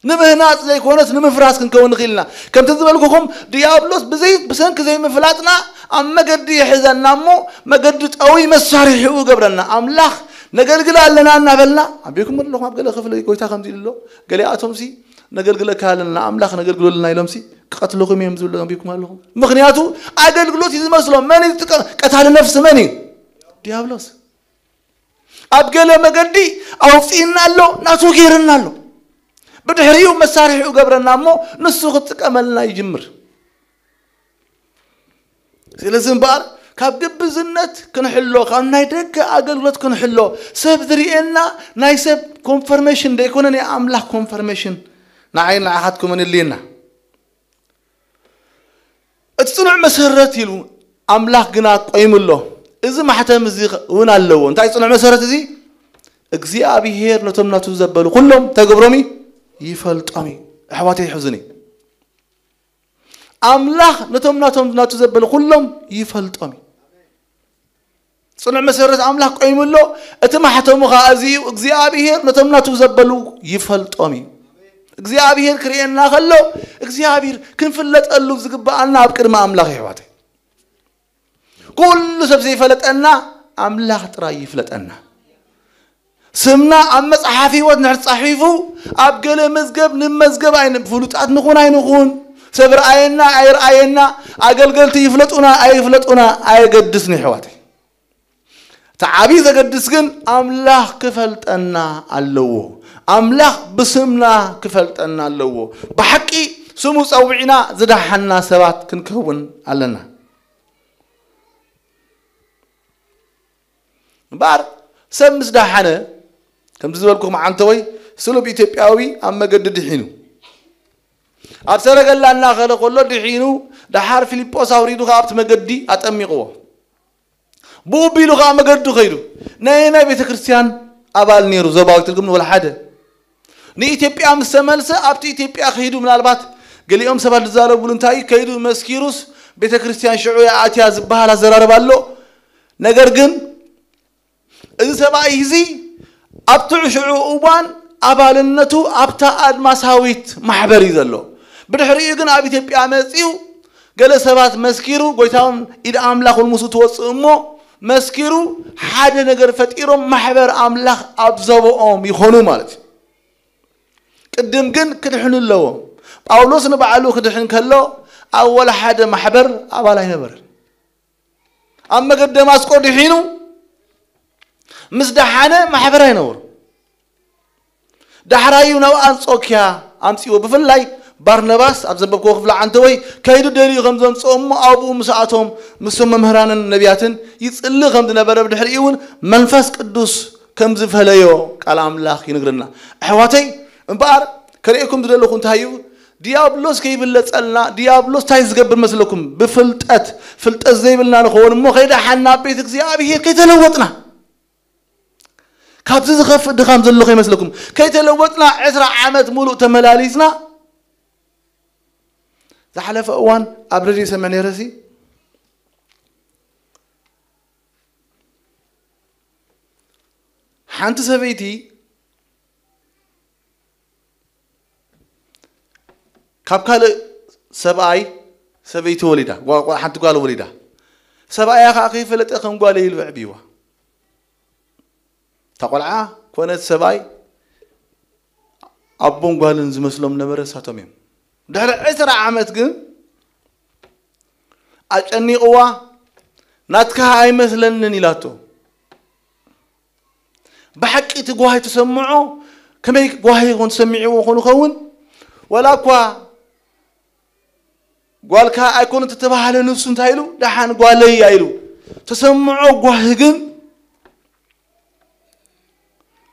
ንምህናጽ ዘይኮነስ ንምፍራስ ክንከውን ንኽእል ኢና። ከምቲ ዝበልኩኹም ድያብሎስ ብዘይ ብሰንኪ ዘይምፍላጥና ኣብ መገዲ ይሕዘና እሞ መገዲ ጠዊ መሳርሒኡ ገብረና። ኣምላኽ ነገልግል ኣለና እናበልና ኣቢኩም ኣለኹም ኣብ ገለ ክፍሊ ጎይታ ከምዚ ኢሉ ኣሎ። ገሊኣቶምሲ ነገልግለካ ኣለና ኣምላኽ ነገልግለልና ኢሎምሲ ክቐትልኹም እዮም ዝብሉ ኣቢኩም ኣለኹም። ምኽንያቱ ኣገልግሎት እዩ ዝመስሎም። መን እዩ ዝጥቀም? ቀታሊ ነፍሲ መን እዩ? ድያብሎስ። ኣብ ገለ መገዲ ኣውፅእና ኣሎ፣ ናቱ ገይርና ኣሎ። ብድሕሪኡ መሳርሒኡ ገብረና እሞ ንሱ ክጥቀመልና ይጅምር። ስለዚ እምበኣር ካብ ግብዝነት ክንሕሎ፣ ካብ ናይ ደገ ኣገልግሎት ክንሕሎ፣ ሰብ ዝርእየና ናይ ሰብ ኮንፈርሜሽን ደይኮነ ናይ ኣምላኽ ኮንፈርሜሽን ንዓይ ንዓኻትኩምን እልየና። እቲ ጽኑዕ መሰረት ኢሉ ኣምላኽ ግና ቆይሙ ኣሎ። እዚ ማሕተም እዚ እውን ኣለዎ። እንታይ ጽኑዕ መሰረት እዚ? እግዚኣብሄር ነቶም ናቱ ዘበሉ ኩሎም እንታይ ገብሮም እዩ? ይፈልጦም እዩ። ኣሕዋተይ ይሕዙኒ። ኣምላኽ ነቶም ናቶም ናቱ ዘበሉ ኩሎም ይፈልጦም እዩ። ጽኑዕ መሰረት ኣምላኽ ቆይሙ ኣሎ። እቲ ማሕተሙ ኸኣ እዚ እዩ። እግዚኣብሄር ነቶም ናቱ ዘበሉ ይፈልጦም እዩ። እግዚኣብሄር ክርእየና ከሎ እግዚኣብሄር ክንፍለጠሉ ዝግብኣና ኣብ ቅድሚ ኣምላኽ እዩ ኣሕዋተይ። ኩሉ ሰብ ዘይፈለጠና ኣምላኽ ጥራይ ይፍለጠና። ስምና ኣብ መጽሓፍ ህይወት ንድሕር ተጻሒፉ ኣብ ገለ መዝገብ ንመዝገብ ኣይን ፍሉጣት ንኹን ኣይንኹን ሰብ ረኣየና ኣይረኣየና ኣገልገልቲ ይፍለጡና ኣይፍለጡና ኣየገድስን ኣሕዋተይ። እቲ ዓብዪ ዘገድስ ግን ኣምላኽ ክፈልጠና ኣለዎ። ኣምላኽ ብስምና ክፈልጠና ኣለዎ። ብሓቂ ስሙ ጸዊዕና ዝደሓና ሰባት ክንከውን ኣለና። እምበኣር ሰብ ምስ ደሓነ ከምቲ ዝበልኩኹም ዓንተወይ ስሉብ ኢትዮጵያዊ ኣብ መገዲ ድሒኑ ኣብ ሰረገላ እናኸደ ከሎ ድሒኑ ደሓር ፊልጶስ ኣውሪዱ ከኣ ኣብቲ መገዲ ኣጠሚቕዎ። ብኡ ቢሉ ከኣ መገዱ ከይዱ። ናይ ናይ ቤተ ክርስቲያን ኣባል ነይሩ ዞባዊ ትርጉም ንወላ ሓደ ንኢትዮጵያ ምስ ተመልሰ ኣብቲ ኢትዮጵያ ከይዱ ምናልባት ገሊኦም ሰባት ዝዛረብሉ እንታይ እዩ ከይዱ መስኪሩስ ቤተ ክርስቲያን ሽዑ ኣትያ ዝበሃል ኣዘራርባ ኣሎ። ነገር ግን እዚ ሰብኣይ እዚ ኣብቲ ሽዑ እዋን ኣባልነቱ ኣብታ ኣድማሳዊት ማሕበር እዩ ዘሎ። ብድሕሪኡ ግን ኣብ ኢትዮጵያ መጺኡ ገለ ሰባት መስኪሩ ጎይታውን ኢድ ኣምላኽን ምስኡ ትወፅእ እሞ መስኪሩ ሓደ ነገር ፈጢሮም ማሕበር ኣምላኽ ኣብ ዘበኦም ይኾኑ ማለት እዩ። ቅድም ግን ክድሕኑ ኣለዎም። ጳውሎስ ንባዕሉ ክድሕን ከሎ ኣብ ወላ ሓደ ማሕበር ኣባል ኣይነበረን። ኣብ መገድ ደማስቆ ድሒኑ ምስ ደሓነ ማሕበር ኣይነበሩ። ዳሕራዩ ናብ ኣንጾኪያ ኣምጺዎ። ብፍላይ ባርነባስ ኣብ ዘንበብክዎ ክፍሊ ዓንተወይ ከይዱ ደልዩ ከም ዘምጽኦ እሞ ኣብኡ ምስኣቶም ምስቶም መምህራንን ነቢያትን ይጽሊ ከም ዝነበረ ብድሕሪኡ እውን መንፈስ ቅዱስ ከም ዝፈለዮ ቃል ኣምላኽ ይነግረና። ኣሕዋተይ እምበኣር ከርእየኩም ዝደለኹ እንታይ እዩ? ዲያብሎስ ከይብለጸልና፣ ዲያብሎስ እንታይ ዝገብር መስለኩም? ብፍልጠት፣ ፍልጠት ዘይብልና ንኸውን እሞ ከይደሓና ኣብ ቤት እግዚኣብሔር ከይተለወጥና። ካብዚ ዝኸፍእ ድኻም ዘሎ ከይመስለኩም። ከይተለወጥና ዕስራ ዓመት ሙሉእ ተመላሊስና። ዝሓለፈ እዋን ኣብ ሬድዮ ሰምዕ ነይረ ሲ፣ ሓንቲ ሰበይቲ ካብ ካልእ ሰብኣይ ሰበይቲ ወሊዳ፣ ጓ-፣ ጓ-፣ ሓንቲ ጓል ወሊዳ። ሰብኣያ ከኣ ከይፈለጠ ከም ጓለይ ኢሉ ኣዕብይዋ። እታ ቆልዓ ኮነት ሰብኣይ ኣቦን ጓልን ዝመስሎም ነበረ፣ እሳቶም እዮም። ድሕሪ ዕስራ ዓመት ግን ኣጨኒቕዋ፣ "ናትካ ኣይመስለንን" ኢላቶ። ብሓቂ እቲ ጓሂ ተሰምዖ፣ ከመይ ጓሂ ይኾን ተሰሚዕዎ ኾን ይኸውን? ዋላ እኳ ጓልካ ኣይኮነ ተተባህለ፣ ንሱ እንታይ ኢሉ? "ደሓን ጓለይ" እያ ኢሉ። ተሰምዖ ጓሂ ግን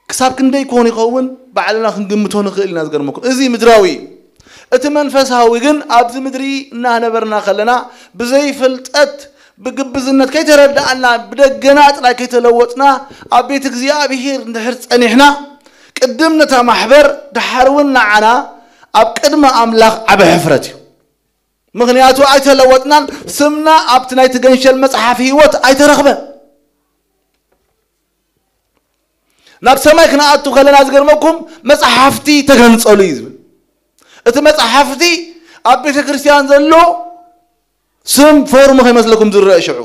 ክሳብ ክንደይ ኮን ይኸውን? ባዕልና ክንግምቶ ንኽእል ኢና። ዝገርመኩም፣ እዚ ምድራዊ እዩ። እቲ መንፈሳዊ ግን ኣብዚ ምድሪ እናነበርና ከለና ብዘይ ፍልጠት፣ ብግብዝነት ከይተረዳእና፣ ብደገና ጥራይ ከይተለወጥና፣ ኣብ ቤት እግዚኣብሔር እንድሕር ጸኒሕና፣ ቅድም ነታ ማሕበር፣ ደሓር እውን ንዓና፣ ኣብ ቅድሚ ኣምላኽ ዓቢ ሕፍረት እዩ። ምኽንያቱ ኣይተለወጥናን፣ ስምና ኣብቲ ናይቲ ገንሸል መጽሓፍ ህይወት ኣይተረኽበን። ናብ ሰማይ ክንኣቱ ከለና፣ ዝገርመኩም፣ መጽሓፍቲ ተገንጸሉ እዩ ዝብል። እቲ መጽሓፍቲ ኣብ ቤተ ክርስቲያን ዘሎ ስም ፎርም ከይመስለኩም ዝረአ ሽዑ።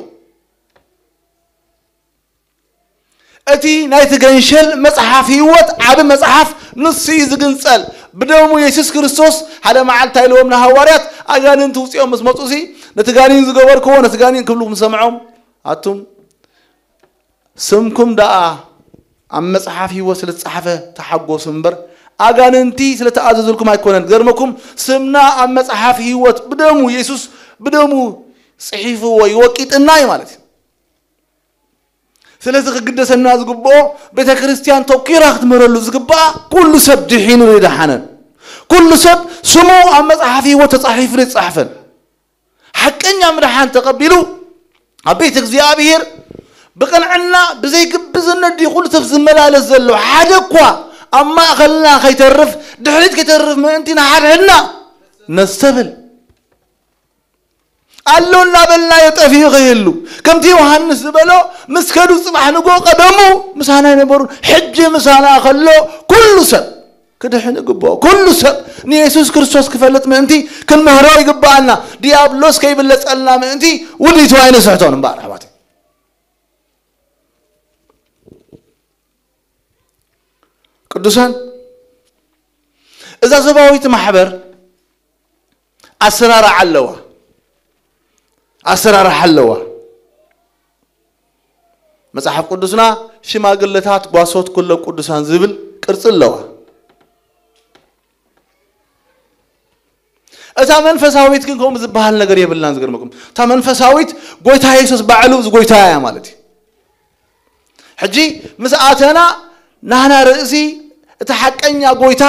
እቲ ናይቲ ገንሸል መጽሓፍ ህይወት፣ ዓቢ መጽሓፍ፣ ንሱ እዩ ዝግንጸል። ብደሙ የሱስ ክርስቶስ ሓደ መዓልቲ ኢልዎም ንሃዋርያት፣ ኣጋንንቲ ውጽኦም ምስ መጹሲ፣ "ነቲ ጋኔን ዝገበርክዎ፣ ነቲ ጋኔን ክብሉ ምስ ሰምዖም፣ ኣቱም ስምኩም ደኣ ኣብ መጽሓፍ ህይወት ስለ ዝተጻሕፈ ተሓጎሱ እምበር፣ ኣጋንንቲ ስለ ተኣዘዙልኩም ኣይኮነን። ገርመኩም፣ ስምና ኣብ መጽሓፍ ህይወት ብደሙ፣ የሱስ ብደሙ ጽሒፍዎ እዩ፣ ወቂጥና እዩ ማለት እዩ። ስለዚ ክግደሰና ዝግብኦ፣ ቤተ ክርስቲያን ተኪራ ክትምህረሉ ዝግብኣ፣ ኩሉ ሰብ ድሒኑ ይደሓነን። ኩሉ ሰብ ስሙ ኣብ መጽሓፍ ህይወት ተጻሒፉ ይጻሕፈን። ሓቀኛ ምድሓን ተቐቢሉ ኣብ ቤት እግዚኣብሔር ብቕንዕና ብዘይግብዝነት ድዩ ኩሉ ሰብ ዝመላለስ ዘሎ? ሓደ እኳ ኣብ ማእኸልና ከይተርፍ፣ ድሕሪት ከይተርፍ ምእንቲ ንሓድሕድና ነስተብል። ኣሎ እናበልናዮ ጠፊኡ ከይህሉ፣ ከምቲ ዮሃንስ ዝበሎ፣ ምስ ከዱ ጽባሕ ንግሆ ቀደሙ ምሳና ኣይነበሩን፣ ሕጂ ምሳና ከሎ ኩሉ ሰብ ክድሕን ይግብኦ። ኩሉ ሰብ ንየሱስ ክርስቶስ ክፈልጥ ምእንቲ ክንምህሮ ይግብኣና። ዲያብሎስ ከይብለጸልና ምእንቲ ውዲቱ ኣይንስሕቶን እምበኣር፣ ኣሕዋተይ። ቅዱሳን፣ እዛ ዞባዊት ማሕበር ኣሰራርሓ ኣለዋ። ኣሰራርሓ ኣለዋ። መጽሓፍ ቅዱስና ሽማግለታት ጓሶት ኩሎም ቅዱሳን ዝብል ቅርጺ ኣለዋ። እታ መንፈሳዊት ግን ከምኡ ዝበሃል ነገር የብላን። ዝገርመኩም፣ እታ መንፈሳዊት ጎይታ የሱስ ባዕሉ እዚ ጎይታ እያ ማለት እዩ። ሕጂ ምስ ኣተና ናህና ርእሲ እቲ ሓቀኛ ጎይታ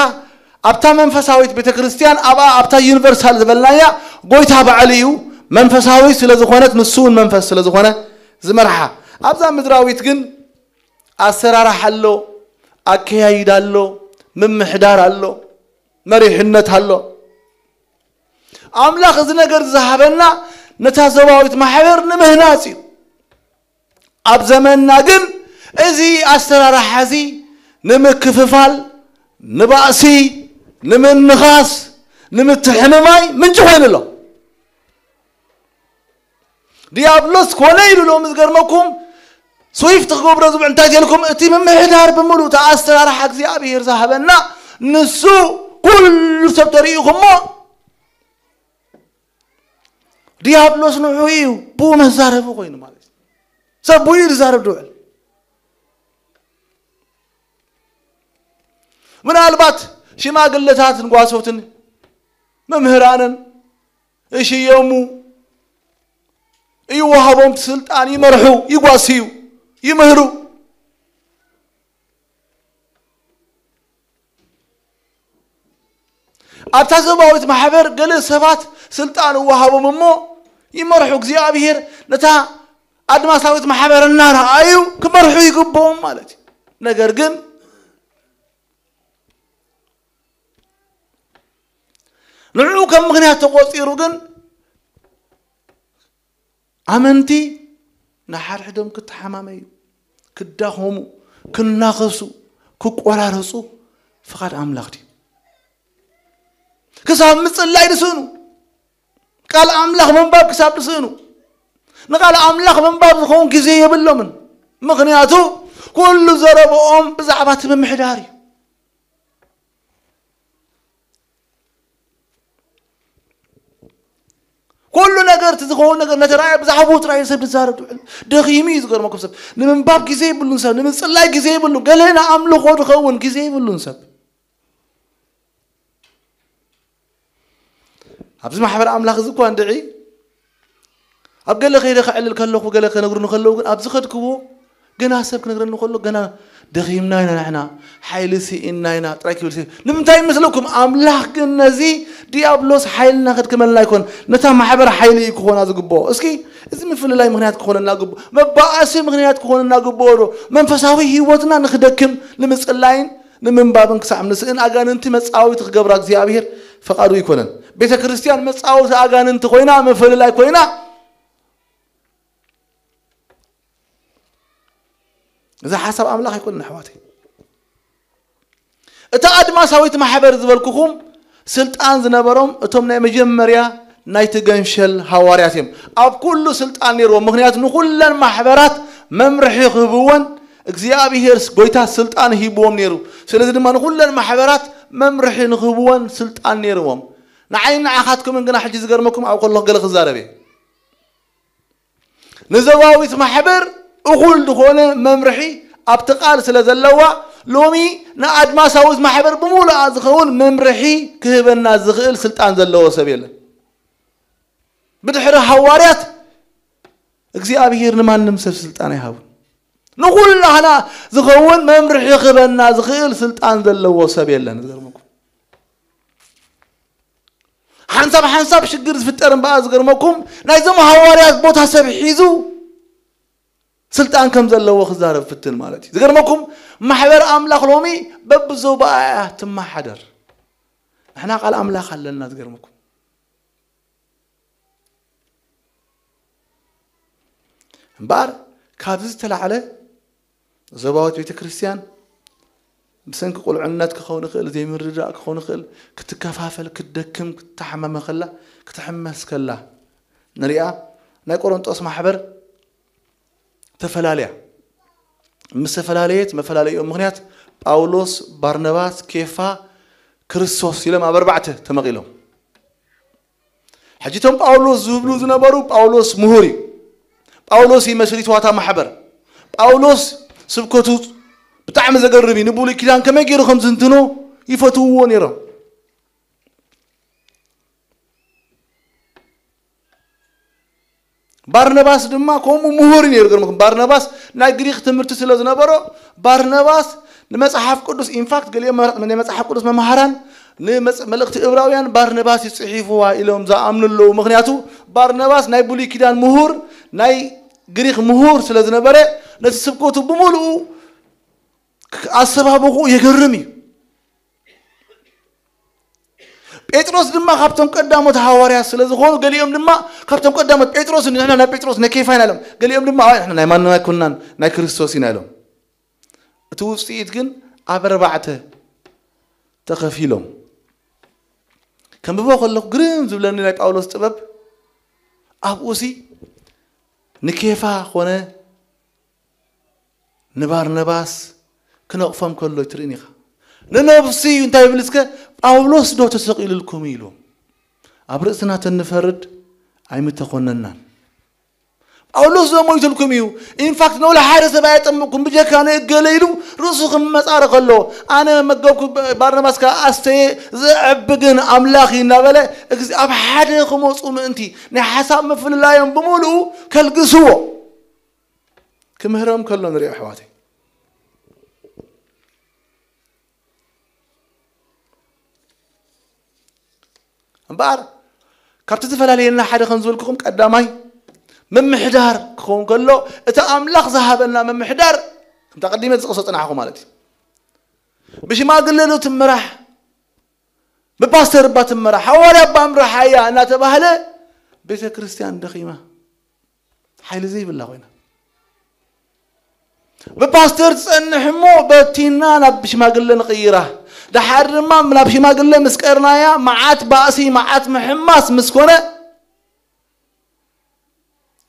ኣብታ መንፈሳዊት ቤተ ክርስቲያን፣ ኣብኣ ኣብታ ዩኒቨርሳል ዝበልናያ ጎይታ ባዕሉ እዩ። መንፈሳዊት ስለ ዝኾነት፣ ንሱ እውን መንፈስ ስለ ዝኾነ ዝመርሓ። ኣብዛ ምድራዊት ግን ኣሰራርሓ ኣሎ፣ ኣከያይዳ ኣሎ፣ ምምሕዳር ኣሎ፣ መሪሕነት ኣሎ። ኣምላኽ እዚ ነገር ዝሃበና ነታ ዞባዊት ማሕበር ንምህናጽ እዩ። ኣብ ዘመንና ግን እዚ ኣሰራርሓ እዚ ንምክፍፋል፣ ንባእሲ፣ ንምንኻስ፣ ንምትሕምማይ ምንጪ ኮይኑ ኣሎ። ዲያብሎስ ኮነ ኢሉ ሎሚ ዝገርመኩም ስዊፍት ክገብሮ ዝብዕ እንታይ ኢልኩም? እቲ ምምሕዳር ብምሉእ እቲ ኣሰራርሓ እግዚኣብሔር ዝሃበና ንሱ ኩሉ ሰብ ተሪኢኹሞ ዲያብሎስ ንዑ እዩ ብኡ መዛረቢ ኮይኑ ማለት እዩ። ሰብ ብኡ እዩ ዝዛረብ ድውዕል። ምናልባት ሽማግለታትን ጓሶትን መምህራንን ይሽየሙ፣ ይወሃቦም ስልጣን፣ ይመርሑ፣ ይጓስዩ፣ ይምህሩ። ኣብታ ዞባዊት ማሕበር ገለ ሰባት ስልጣን እወሃቦም እሞ ይመርሑ። እግዚኣብሔር ነታ ኣድማሳዊት ማሕበር እናረኣዩ ክመርሑ ይግብኦም ማለት እዩ። ነገር ግን ንዕኡ ከም ምኽንያት ተቆፂሩ ግን ኣመንቲ ንሓድሕዶም ክተሓማመዩ፣ ክዳኸሙ፣ ክናኸሱ፣ ክቆራረፁ ፍቓድ ኣምላኽ ድዩ? ክሳብ ምፅላይ ድስእኑ፣ ቃል ኣምላኽ ምንባብ ክሳብ ድስእኑ፣ ንቃል ኣምላኽ ምንባብ ዝኸውን ግዜ የብሎምን። ምኽንያቱ ኩሉ ዘረብኦም ብዛዕባ እቲ ምምሕዳር እዩ። ኩሉ ነገር እቲ ዝኸውን ነገር ነቲ ራእይ ብዛዕባኡ ጥራይ ሰብ ዝዛረብ ዝውዕል። ደኺሙ እዩ ዝገርመኩም። ሰብ ንምንባብ ግዜ የብሉን፣ ሰብ ንምፅላይ ግዜ የብሉን። ገለ ንኣምልኾ ዝኸውን ግዜ የብሉን ሰብ። ኣብዚ ማሕበር ኣምላኽ እዚ እኳ እንድዒ ኣብ ገለ ከይደ ከዕልል ከለኹ፣ ገለ ከነግሩኒ ከለዉ ግን ኣብዚ ከድክዎ ገና ሰብ ክነግረኒ ከሎ ገና ደኺምና ኢና ንሕና፣ ሓይሊ ስኢንና ኢና ጥራይ ክብል ሲ-፣ ንምንታይ ይመስለኩም? ኣምላኽ ግን ነዚ ዲያብሎስ ሓይልና ከድክመልና ኣይኮን፣ ነታ ማሕበር ሓይሊ እዩ ክኾና ዝግብኦ። እስኪ እዚ ምፍልላይ ምኽንያት ክኾነና ግብኦ፣ መባኣሲ ምኽንያት ክኾነና ግብኦ ዶ? መንፈሳዊ ህይወትና ንክደክም ንምፅላይን ንምንባብን ክሳዕ ንስእን ኣጋንንቲ መፃወቲ ክገብራ እግዚኣብሔር ፈቓዱ ኣይኮነን። ቤተ ክርስቲያን መፃወቲ ኣጋንንቲ ኮይና፣ ምፍልላይ ኮይና፣ እዚ ሓሳብ ኣምላኽ ኣይኮነን ኣሕዋተይ። እታ ኣድማሳዊት ማሕበር ዝበልኩኹም ስልጣን ዝነበሮም እቶም ናይ መጀመርያ ናይቲ ገንሸል ሃዋርያት እዮም። ኣብ ኩሉ ስልጣን ነይርዎም፣ ምኽንያቱ ንኹለን ማሕበራት መምርሒ ክህብወን እግዚኣብሔር ጎይታ ስልጣን ሂብዎም ነይሩ። ስለዚ ድማ ንኹለን ማሕበራት መምርሒ ንክህብወን ስልጣን ነይርዎም። ንዓይን ንዓኻትኩምን ግና ሕጂ ዝገርመኩም ኣብ ከለኹ ገለ ክዛረብ እየ። ንዘባዊት ማሕበር እኹል ዝኾነ መምርሒ ኣብቲ ቃል ስለ ዘለዋ፣ ሎሚ ንኣድማሳዊት ማሕበር ብምሉኣ ዝኸውን መምርሒ ክህበና ዝኽእል ስልጣን ዘለዎ ሰብ የለን። ብድሕሪ ሃዋርያት እግዚኣብሔር ንማንም ሰብ ስልጣን ኣይሃቡን። ንኹላህና ዝኸውን መምርሒ ክህበና ዝኽእል ስልጣን ዘለዎ ሰብ የለን። ዝገርመኩም ሓንሳብ ሓንሳብ ሽግር ዝፍጠር እምበኣር ዝገርመኩም ናይዞም ሃዋርያት ቦታ ሰብ ሒዙ ስልጣን ከም ዘለዎ ክዛረብ ፍትን ማለት እዩ። ዝገርመኩም ማሕበር ኣምላኽ ሎሚ በብዞባኣ እያ ትመሓደር። ንሕና ቃል ኣምላኽ ኣለና። ዝገርመኩም እምበኣር ካብዚ ዝተላዕለ ዞባዊት ቤተ ክርስቲያን ብሰንኪ ቁልዕነት ክኸውን ይኽእል፣ ዘይምርድዳእ ክኸውን ይኽእል፣ ክትከፋፈል፣ ክትደክም፣ ክትተሓማመ ከላ፣ ክትሕመስ ከላ ንሪኣ። ናይ ቆሮንጦስ ማሕበር ተፈላለያ። ምስ ዝተፈላለየት መፈላለይኦም ምኽንያት ጳውሎስ፣ ባርነባስ፣ ኬፋ፣ ክርስቶስ ኢሎም ኣብ ኣርባዕተ ተመቒሎም። ሕጂ እቶም ጳውሎስ ዝብሉ ዝነበሩ ጳውሎስ ምሁር እዩ። ጳውሎስ እዩ መስሪትዋ እታ ማሕበር። ጳውሎስ ስብከቱ ብጣዕሚ ዘገርም እዩ። ንብሉይ ኪዳን ከመይ ገይሩ ከም ዝንትኖ ይፈትውዎ ነይሮም። ባርነባስ ድማ ከምኡ ምሁር እዩ ነይሩ። ገርምኩም ባርነባስ ናይ ግሪክ ትምህርቲ ስለ ዝነበሮ ባርነባስ ንመጽሓፍ ቅዱስ ኢንፋክት ገሊኦም መ- ናይ መጽሓፍ ቅዱስ መምሃራን ንመጽ- መልእኽቲ እብራውያን ባርነባስ ይጽሒፍዋ ኢሎም ዝኣምኑ ኣለዉ። ምክንያቱ ባርነባስ ናይ ብሉይ ኪዳን ምሁር ናይ ግሪክ ምሁር ስለ ዝነበረ ነቲ ስብከቱ ብምሉኡ ኣሰባብቑ የገርም እዩ። ጴጥሮስ ድማ ካብቶም ቀዳሞት ሃዋርያ ስለ ዝኾኑ ገሊኦም ድማ ካብቶም ቀዳሞት ጴጥሮስ ንሕና ናይ ጴጥሮስ ናይ ኬፋ ኢና ኢሎም፣ ገሊኦም ድማ ኣይ ንሕና ናይ ማንም ኣይኮንናን ናይ ክርስቶስ ኢና ኢሎም። እቲ ውፅኢት ግን ኣብ ኣርባዕተ ተኸፊሎም። ከንብቦ ከለኹ ግርም ዝብለኒ ናይ ጳውሎስ ጥበብ ኣብኡሲ ንኬፋ ኮነ ንባርነባስ ክነቕፎም ከሎ ትርእን ኢኻ። ንነብሲ እዩ እንታይ ይብል እስከ ጳውሎስ ዶ ተሰቒልልኩም እዩ ኢልዎም። ኣብ ርእስና ተንፈርድ ኣይምተኾነናን። ጳውሎስ ዶ ሞይትልኩም እዩ። ኢንፋክት ነውለ ሓደ ሰብ ኣየጠምቅኩም ብጀካ ንእገለ ኢሉ ርእሱ ክመጻረ ከሎ ኣነ መገብኩ ባርነባስ ከዓ ኣስተየ ዘዕቢ ግን ኣምላኽ እዩ እናበለ እግዚ- ኣብ ሓደ ክመፁ ምእንቲ ናይ ሓሳብ ምፍልላዮም ብምሉኡ ከልግስዎ ክምህሮም ከሎ ንሪኦ ኣሕዋተይ። እምበኣር ካብቲ ዝተፈላለየና ሓደ ከም ዝበልኩኹም ቀዳማይ ምምሕዳር ክኸውን ከሎ እቲ ኣምላኽ ዝሃበና ምምሕዳር ከምታ ቀዲመ ዝጠቕሶ ጽናሕኹ ማለት እዩ። ብሽማግለ ዶ ትምራሕ፣ ብፓስተር እባ ትምራሕ፣ ሃዋርያ እባ ምርሓያ እናተባህለ ቤተ ክርስቲያን ደኺማ ሓይሊ ዘይብላ ኮይና። ብፓስተር ትጸንሕ እሞ በቲና ናብ ሽማግለ ንቕይራ። ደሓር ድማ ናብ ሽማግለ ምስ ቀርናያ መዓት ባእሲ፣ መዓት ምሕማስ ምስ ኮነ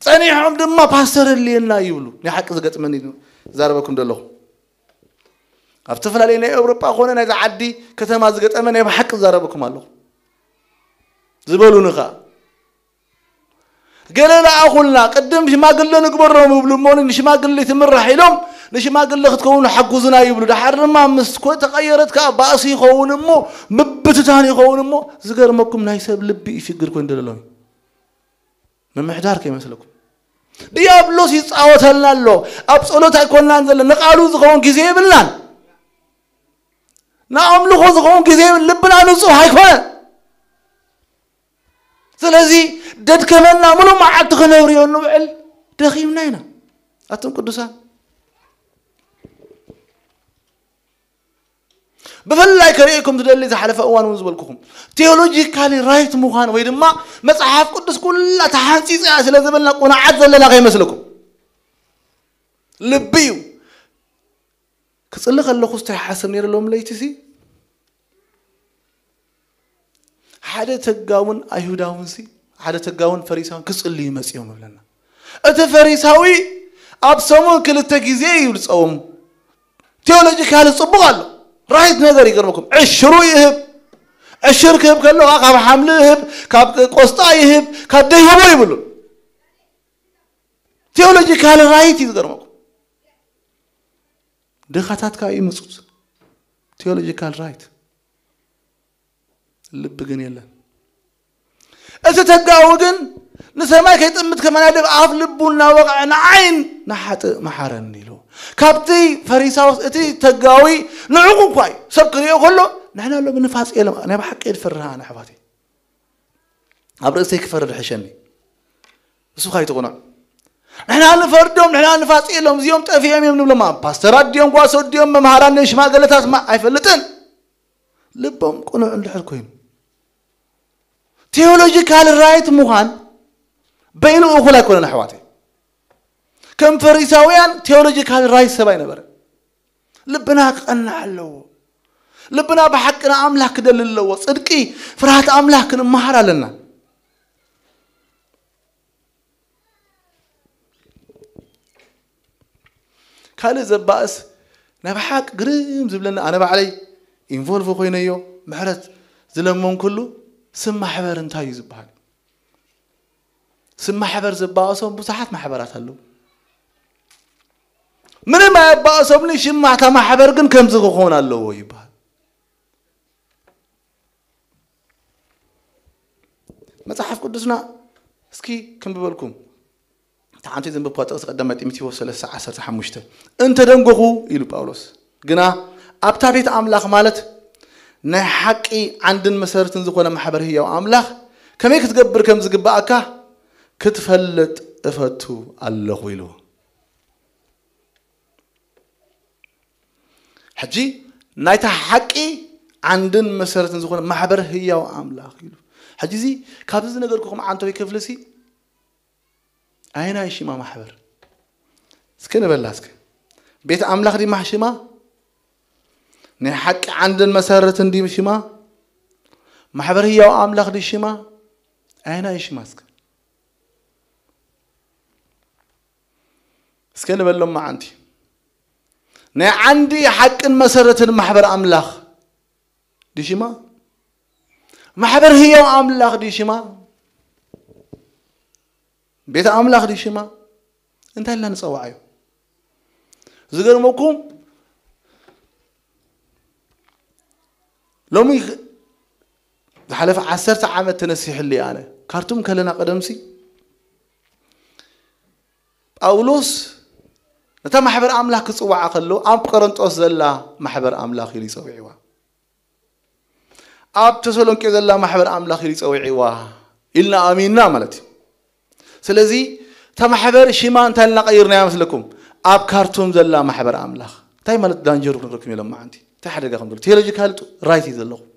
ጸኒሖም ድማ ፓስተር ህልየና ይብሉ። ናይ ሓቂ ዝገጥመኒ እዩ ዝዛረበኩም ዘለኹ። ኣብ ዝተፈላለዩ ናይ ኤውሮጳ ኮነ ናይዛ ዓዲ ከተማ ዝገጠመ ናይ ብሓቂ ዝዛረበኩም ኣለኹ ዝበሉኒ ኸኣ። ገለ ለኣኹልና ቅድም ሽማግለ ንግበሮም ይብሉ እሞ ንሽማግለ ትምራሕ ኢሎም ንሽማግለ ክትከውኑ ሓጉዙና ይብሉ። ደሓር ድማ ምስ ኮ-፣ ተቐየረት ከኣ ባእሲ ይኸውን እሞ ምብትታን ይኸውን እሞ ዝገርመኩም ናይ ሰብ ልቢ እዩ ሽግር ኮይኑ ደለሎም። ምምሕዳር ከይመስለኩም። ዲያብሎስ ይጻወተልና ኣሎ። ኣብ ጸሎት ኣይኮንናን ዘለና። ንቓሉ ዝኸውን ግዜ የብልናን። ንኣምልኾ ዝኸውን ግዜ የብል። ልብና ንጹህ ኣይኮነን። ስለዚ ደድከመና ምሉእ መዓልቲ ክነብርዮ ንውዕል ደኺምና ኢና። ኣቱም ቅዱሳን ብፍላይ ከርእየኩም ዝደሊ ዝሓለፈ እዋን እውን ዝበልኩኹም ቴዎሎጂካሊ ራይት ምዃን ወይ ድማ መጽሓፍ ቅዱስ ኩላ ተሓንጺጻ እያ ስለ ዝበልና ቁናዓት ዘለና ከይመስለኩም። ልቢ እዩ። ክጽሊ ከለኹ እንታይ ሓስብ ነይረ ሎም ለይቲ ሲ ሓደ ተጋውን ኣይሁዳውን ሲ ሓደ ተጋውን ፈሪሳውን ክጽልዩ መጽዮም ይብለና። እቲ ፈሪሳዊ ኣብ ሰሙን ክልተ ግዜ እዩ ዝጸውም። ቴዎሎጂካሊ ጽቡቕ ኣሎ። ራይት ነገር ይገርመኩም። ዕሽሩ ይህብ። ዕሽር ክህብ ከሎ ካብ ሓምሊ ይህብ፣ ካብ ቆስጣ ይህብ፣ ካብ ደይህቦ ይብሉ። ቴዎሎጂካሊ ራይት እዩ ዝገርመኩም። ድኻታት ከኣ ይምጹት። ቴዎሎጂካል ራይት። ልቢ ግን የለን። እቲ ተጋዊ ግን ንሰማይ ከይጥምት ከመናድብ ኣፍ ልቡ እናወቕዐ ንዓይን ንሓጥእ መሓረኒ ኢሉ። ካብቲ ፈሪሳውስ እቲ ተጋዊ ንዕኡ እኳ እዩ ሰብ ክሪኦ ከሎ ንሕና ኣሎ ብንፋስ የለም ናይ ብሓቂ የድፈርሃ ኣነ ኣሕዋተይ። ኣብ ርእሰይ ክፈርድ ሕሸኒ። እሱ ካይትቑኖዕ ንሕና ንፈርዶም ንሕና ንፋጽ የሎም እዚኦም ጠፊኦም እዮም ንብሎም። ፓስተራት ድዮም ጓሶት ድዮም መምሃራን ድዮም ሽማገለታት ማ ኣይፈልጥን። ልቦም ቅኑዕ እንድሕር ኮይኑ ቴዎሎጂካል ራይት ምዃን በይኑ እኹል ኣይኮነን ኣሕዋተይ። ከም ፈሪሳውያን ቴዎሎጂካል ራይት ሰብ ኣይነበረ። ልብና ክቐናዕ ኣለዎ። ልብና ብሓቂ ንኣምላኽ ክደሊ ኣለዎ። ጽድቂ ፍርሃት ኣምላኽ ክንመሃር ኣለና። ካልእ ዘባእስ ናይ ብሓቂ ግርም ዝብለኒ ኣነ ባዕለይ ኢንቮልቭ ኮይነዮ ምሕረት ዝለመንኩሉ ስም ማሕበር እንታይ እዩ ዝበሃል? ስም ማሕበር ዘባእሶም ብዙሓት ማሕበራት ኣለዉ። ምንም ኣየባእሶምኒ ሽም ማሕታ ማሕበር ግን ከምዚ ክኾን ኣለዎ ይበሃል። መጽሓፍ ቅዱስና እስኪ ክንብበልኩም። እታ ሓንቲ ዘንበብኳ ጥቕሲ ቀዳማይ ጢሞቴዎስ ሰለስተ ዓሰርተ ሓሙሽተ እንተ ደንጎኹ ኢሉ ጳውሎስ ግና ኣብታ ቤት ኣምላኽ ማለት ናይ ሓቂ ዓንድን መሰረትን ዝኾነ ማሕበር ህያው ኣምላኽ ከመይ ክትገብር ከም ዝግባኣካ ክትፈልጥ እፈቱ ኣለኹ ኢሉ። ሕጂ ናይታ ሓቂ ዓንድን መሰረትን ዝኾነ ማሕበር ህያው ኣምላኽ ኢሉ። ሕጂ እዚ ካብዚ ዝነገርኩኹም ዓንተወይ ክፍሊ ሲ ኣይናይ ሽማ ማሕበር እስኪ ንበላ እስኪ ቤት ኣምላኽ ዲማ ሽማ ናይ ሓቂ ዓንድን መሰረትን ዲ ሽማ ማሕበር ህያው ኣምላኽ ዲ ሽማ ኣይናይ ሽማ እስኪ እስከ ንበሎም መዓንቲ ናይ ዓንዲ ሓቅን መሰረትን ማሕበር ኣምላኽ ድሽማ ማሕበር ህያው ኣምላኽ ድሽማ ቤተ ኣምላኽ ድሽማ እንታይ ኢልና ንጸዋዓዮ? ዝገርመኩም ሎሚ ዝሓለፈ ዓሰርተ ዓመት ተነሲሕሉ ኣነ ካርቱም ከለና ቀደምሲ ጳውሎስ ነታ ማሕበር ኣምላኽ ክጽውዓ ከሎ ኣብ ቆሮንጦስ ዘላ ማሕበር ኣምላኽ ኢሉ ይጸውዕዋ። ኣብ ተሰሎንቄ ዘላ ማሕበር ኣምላኽ ኢሉ ጸዊዕዋ ኢልና ኣሚንና ማለት እዩ። ስለዚ እታ ማሕበር ሽማ እንታይ ኢልና ቀይርናያ መስለኩም? ኣብ ካርቱም ዘላ ማሕበር ኣምላኽ። እንታይ ማለት ዳንጀሩ ክንረክም ኢሎም መዓንቲ እንታይ ሓደጋ ከም ዘሎ ቴዎሎጂካል ራይት እዩ ዘለኹም።